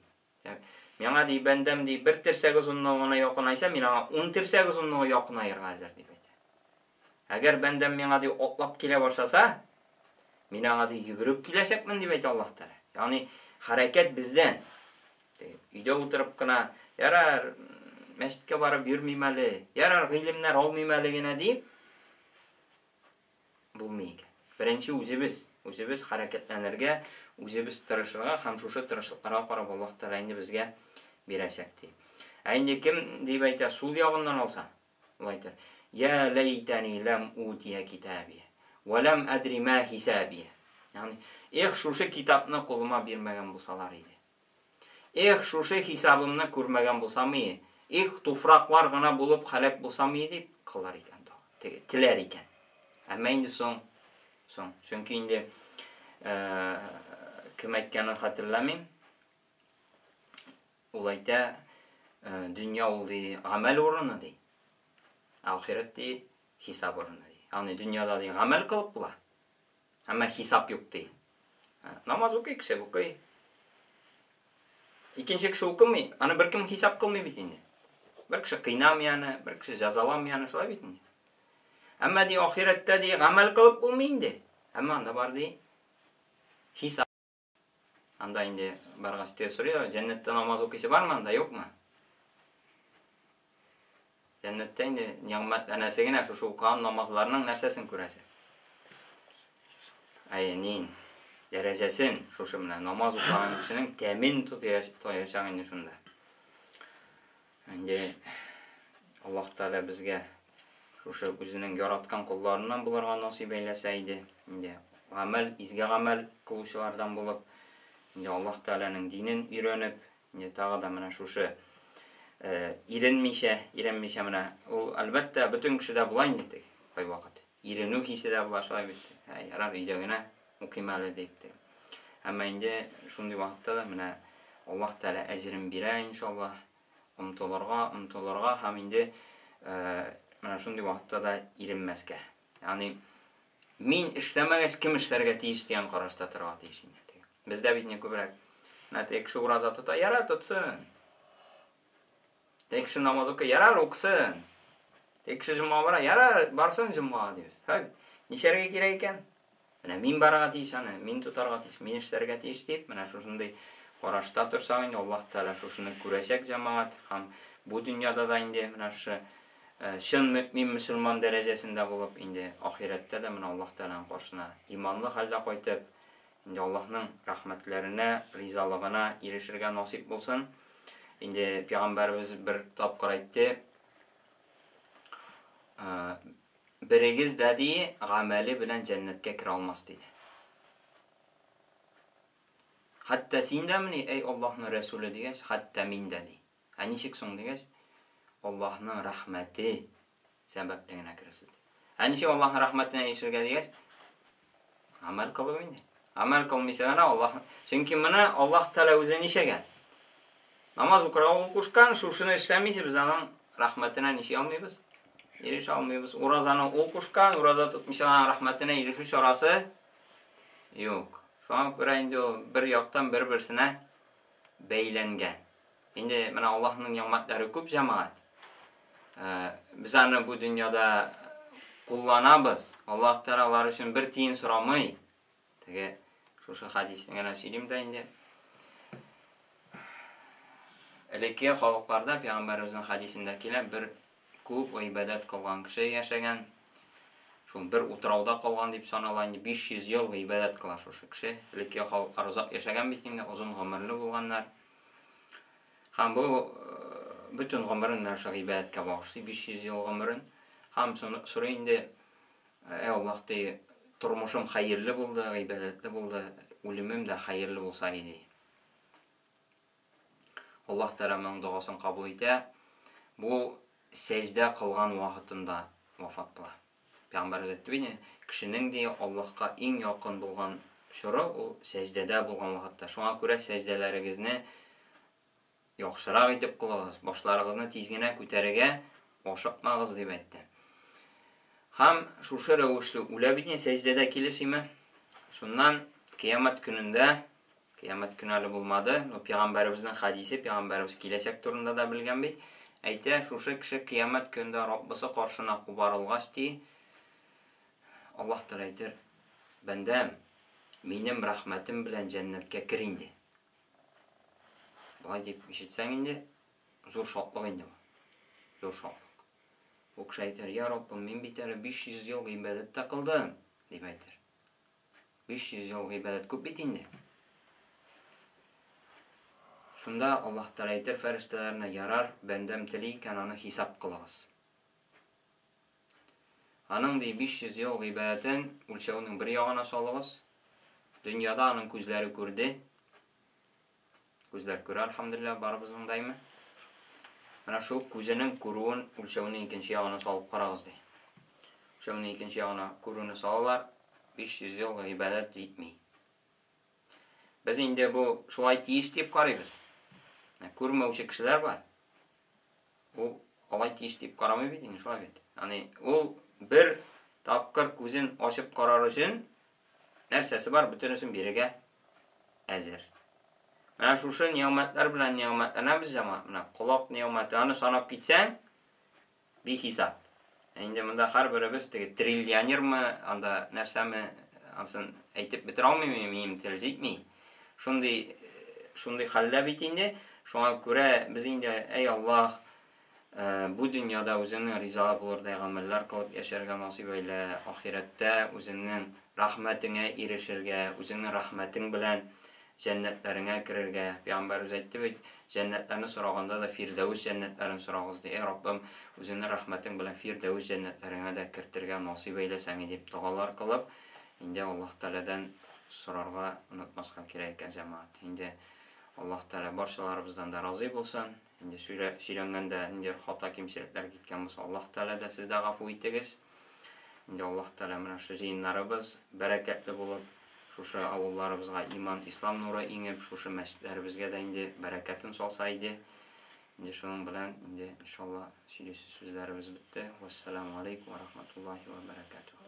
Миңа ди, бәндәм ди, бер терсәк озынлыгына якынайса, мин аңа ун терсәк озынлыгы якынаерга әзер дип әйтә. Әгәр бәндәм миңа ди атлап килә башласа, мин аңа ди йөгереп киләчәкмен дип әйтә Аллаһ Тәгалә. Ягъни хәрәкәт бездән. Өйдә утырып кына, ярар, мәчеткә барып йөрмим әле, ярар, гыйлемнәр алмыйм әле генә дип булмый икән. Беренче үзебез, үзебез хәрәкәтләнергә, үзебез тырышырга һәм шушы тырышлыкларга карап Аллаһ Тәгалә инде безгә бирәчәк ди. Ә инде кем дип әйтә, сул ягыннан алса, ул әйтер, Я ләйтәни ләм утия китабия, вә ләм әдри мә хисабия. Ягъни, эх, шушы китапны кулыма бирмәгән булсалар иде. Эх, шушы хисабымны күрмәгән булсам ие, эх, туфраклар гына булып һәлак булсам ие дип кылыр икән дога, теге, теләр икән. Әмма инде соң, соң. Чөнки инде кем әйткәнен хәтерләмим. Ул әйтә, дөнья ул ди гамәл урыны ди. Ахирәт ди хисап урыны ди. Ягъни дөньяда ди гамәл кылып була. Әмма хисап юк ди. Намаз укый кеше, укый. Икенче кеше укымый, аны беркем хисап кылмый бит инде. Бер кеше кыйнамый аны, бер кеше җәзаламый аны, шулай бит инде. Әмма ди ахирәттә ди гамәл кылып булмый инде. Әмма анда бар ди хисап. Анда инде баргач теге сорыйлар, җәннәттә намаз укыйсы бармы анда, юкмы? Җәннәттә инде нигъмәтләнәсе генә шушы укыган намазларның нәрсәсен күрәсе. Әйе, нин дәрәҗәсен шушы менә намаз укыган кешенең тәмен тоячак инде шунда. Инде Аллаһ Тәгалә безгә шушы үзенең яраткан колларыннан булырга насыйп әйләсә иде. Инде гамәл, изге гамәл кылучылардан булып, инде Аллаһ Тәгаләнең динен өйрәнеп, инде тагы да менә шушы э, иренмичә, иренмичә менә ул әлбәттә бөтен кешедә була инде теге кайвакыт. Иренү хисе дә була шулай бит. Ә, ярар, өйдә генә укыйм әле дип те. Әмма инде шундый вакытта да менә Аллаһ Тәгалә әҗерен бирә иншаллаһ. Омтылырга, омтылырга һәм инде менә шундый вакытта да иренмәскә. Ягъни мин эшләмәгәч, кем эшләргә тиеш дигән карашта торырга тиеш инде. Бездә бит инде күбрәк Менә теге кеше ураза тота, ярар, тотсын. Теге кеше намаз укый, ярар, укысын. Теге кеше җомга бара, ярар, барсын җомгага дибез. Һәм нишләргә кирәк икән? Менә мин барырга тиеш аны, мин тотарга тиеш, мин эшләргә тиеш дип, менә шушындый карашта торсак инде Аллаһ Тәгалә шушыны күрәчәк җәмәгать һәм бу дөньяда да инде менә шушы чын мөэмин мөселман дәрәҗәсендә булып, инде ахирәттә дә менә Аллаһ Тәгаләнең каршына иманлы хәлдә кайтып, инде Аллаһның рәхмәтләренә, ризалыгына ирешергә насыйп булсын. Инде пәйгамбәребез бер тапкыр әйтте, берегез дә ди, гамәле белән җәннәткә керә алмас диде. Хәтта син дәмени, әй Аллаһның Рәсүле дигәч, хәтта мин дә ди. Ә ничек соң дигәч, Аллаһның рәхмәте сәбәпле генә керерсез. Ә ничек Аллаһның рәхмәтенә ирешергә дигәч, гамәл кылып инде. Гамәл кылмыйча гына Аллаһ, чөнки моны Аллаһ Тәгалә үзе ничәгән? Намаз укырга ул кушкан, шушыны эшләмичә без аның рәхмәтенә ничә алмыйбыз? Ирешә алмыйбыз. Уразаны ул кушкан, ураза тотмыйча аның рәхмәтенә ирешү чарасы юк. Шуңа күрә инде ул бер яктан бер-берсенә бәйләнгән. Инде менә Аллаһның нигъмәтләре күп җәмәгать. Э, без аны бу дөньяда кулланабыз. Аллаһ Тәгалә алар өчен бер тиен сорамый. Теге шушы хәдисне генә сөйлим дә инде. Элекке халыкларда пәйгамбәребезнең хәдисендә килә, бер күп гыйбадәт кылган кеше яшәгән. Шул бер утрауда калган дип санала инде 500 ел гыйбадәт кыла шушы кеше. Элекке халыклар озак яшәгән бит инде, озын гомерле булганнар. Һәм бу бөтен гомерен менә шул гыйбадәткә багышлый, 500 ел гомерен. Һәм сорый инде, әй Аллаһ ди, тормышым хәерле булды, гыйбадәтле булды, үлемем дә хәерле булса иде. Аллаһ Тәгалә моның догасын кабул итә. Бу сәҗдә кылган вакытында вафат була. Пәйгамбәребез әйтте бит, кешенең ди Аллаһка иң якын булган чоры ул сәҗдәдә булган вакытта. Шуңа күрә сәҗдәләрегезне яхшырак итеп кылыгыз, башларыгызны тиз генә күтәрергә ашыкмагыз дип әйтте. Һәм шушы рәвешле үлә бит инде сәҗдәдә килешиме? Шуннан кыямәт көнендә Кыямәт көне әле булмады, но пәйгамбәребезнең хәдисе, пәйгамбәребез киләчәк турында да белгән бит. Әйтә, шушы кеше кыямәт көнендә Раббысы каршына кубарылгач, ди, Аллаһ Тәгалә әйтер, бәндәм, минем рәхмәтем белән җәннәткә кер инде. Болай дип ишетсәң инде, зур шатлык инде бу. Зур шатлык. Бу кеше әйтер, я Раббым, мин бит әле 500 ел гыйбадәт тә кылдым, дип әйтер. 500 ел гыйбадәт күп бит инде. Шунда Аллаһ Тәгалә әйтер фәрештәләренә, ярар, бәндәм тели икән, аны хисап кылыгыз. Аның ди 500 ел гыйбадәтен үлчәүнең бер ягына салыгыз. Дөньяда аның күзләре күрде. Күзләр күрә, альхамдулилла, барыбызның даймы. Менә шул күзенең күрүен үлчәүнең икенче ягына салып карагыз ди. Үлчәүнең икенче ягына күрүне салалар, 500 ел гыйбадәт җитми. Без инде бу шулай тиеш дип карыйбыз. Күрмәүче кешеләр бар. Ул алай тиеш дип карамый бит инде, шулай бит. Ягъни ул бер тапкыр күзен ачып карар өчен нәрсәсе бар, бөтенесен бирергә әзер. Менә шушы нигъмәтләр белән нигъмәтләнәбез җәмәгать. Менә колак нигъмәте, аны санап китсәң, бихисап. Ә инде монда һәрберебез теге триллионермы, анда нәрсәме, ансын әйтеп бетерә алмыйм, минем тел җитми. Шундый шундый хәлдә бит инде. Шуңа күрә без инде, әй Аллаһ, бу дөньяда үзеңнең риза булырдай гамәлләр кылып яшәргә насыйп әйлә, ахирәттә үзеңнең рәхмәтеңә ирешергә, үзеңнең рәхмәтең белән җәннәтләреңә керергә. Пәйгамбәребез әйтте бит, җәннәтләрне сораганда да Фирдәвес җәннәтләрен сорагыз ди. Әй Раббым, үзеңнең рәхмәтең белән Фирдәвес җәннәтләреңә дә кертергә насыйп әйләсәң иде дип догалар кылып, инде Аллаһ Тәгаләдән сорарга онытмаска кирәк икән, җәмәгать. Инде Аллаһ Тәгалә барчаларыбыздан да разый булсын. Инде сөйләнгәндә ниндидер хата кимчелекләр киткән булса, Аллаһ Тәгалә дә сез дә гафу итегез. Инде Аллаһ Тәгалә менә шушы җыеннарыбыз бәрәкәтле булып, шушы авылларыбызга иман, ислам нуры иңеп, шушы мәчетләребезгә дә инде бәрәкәтен салса иде. Инде шуның белән инде иншалла сөйлисе сүзләребез бетте. Вассаламу алейкум ва рахматуллахи ва баракатух.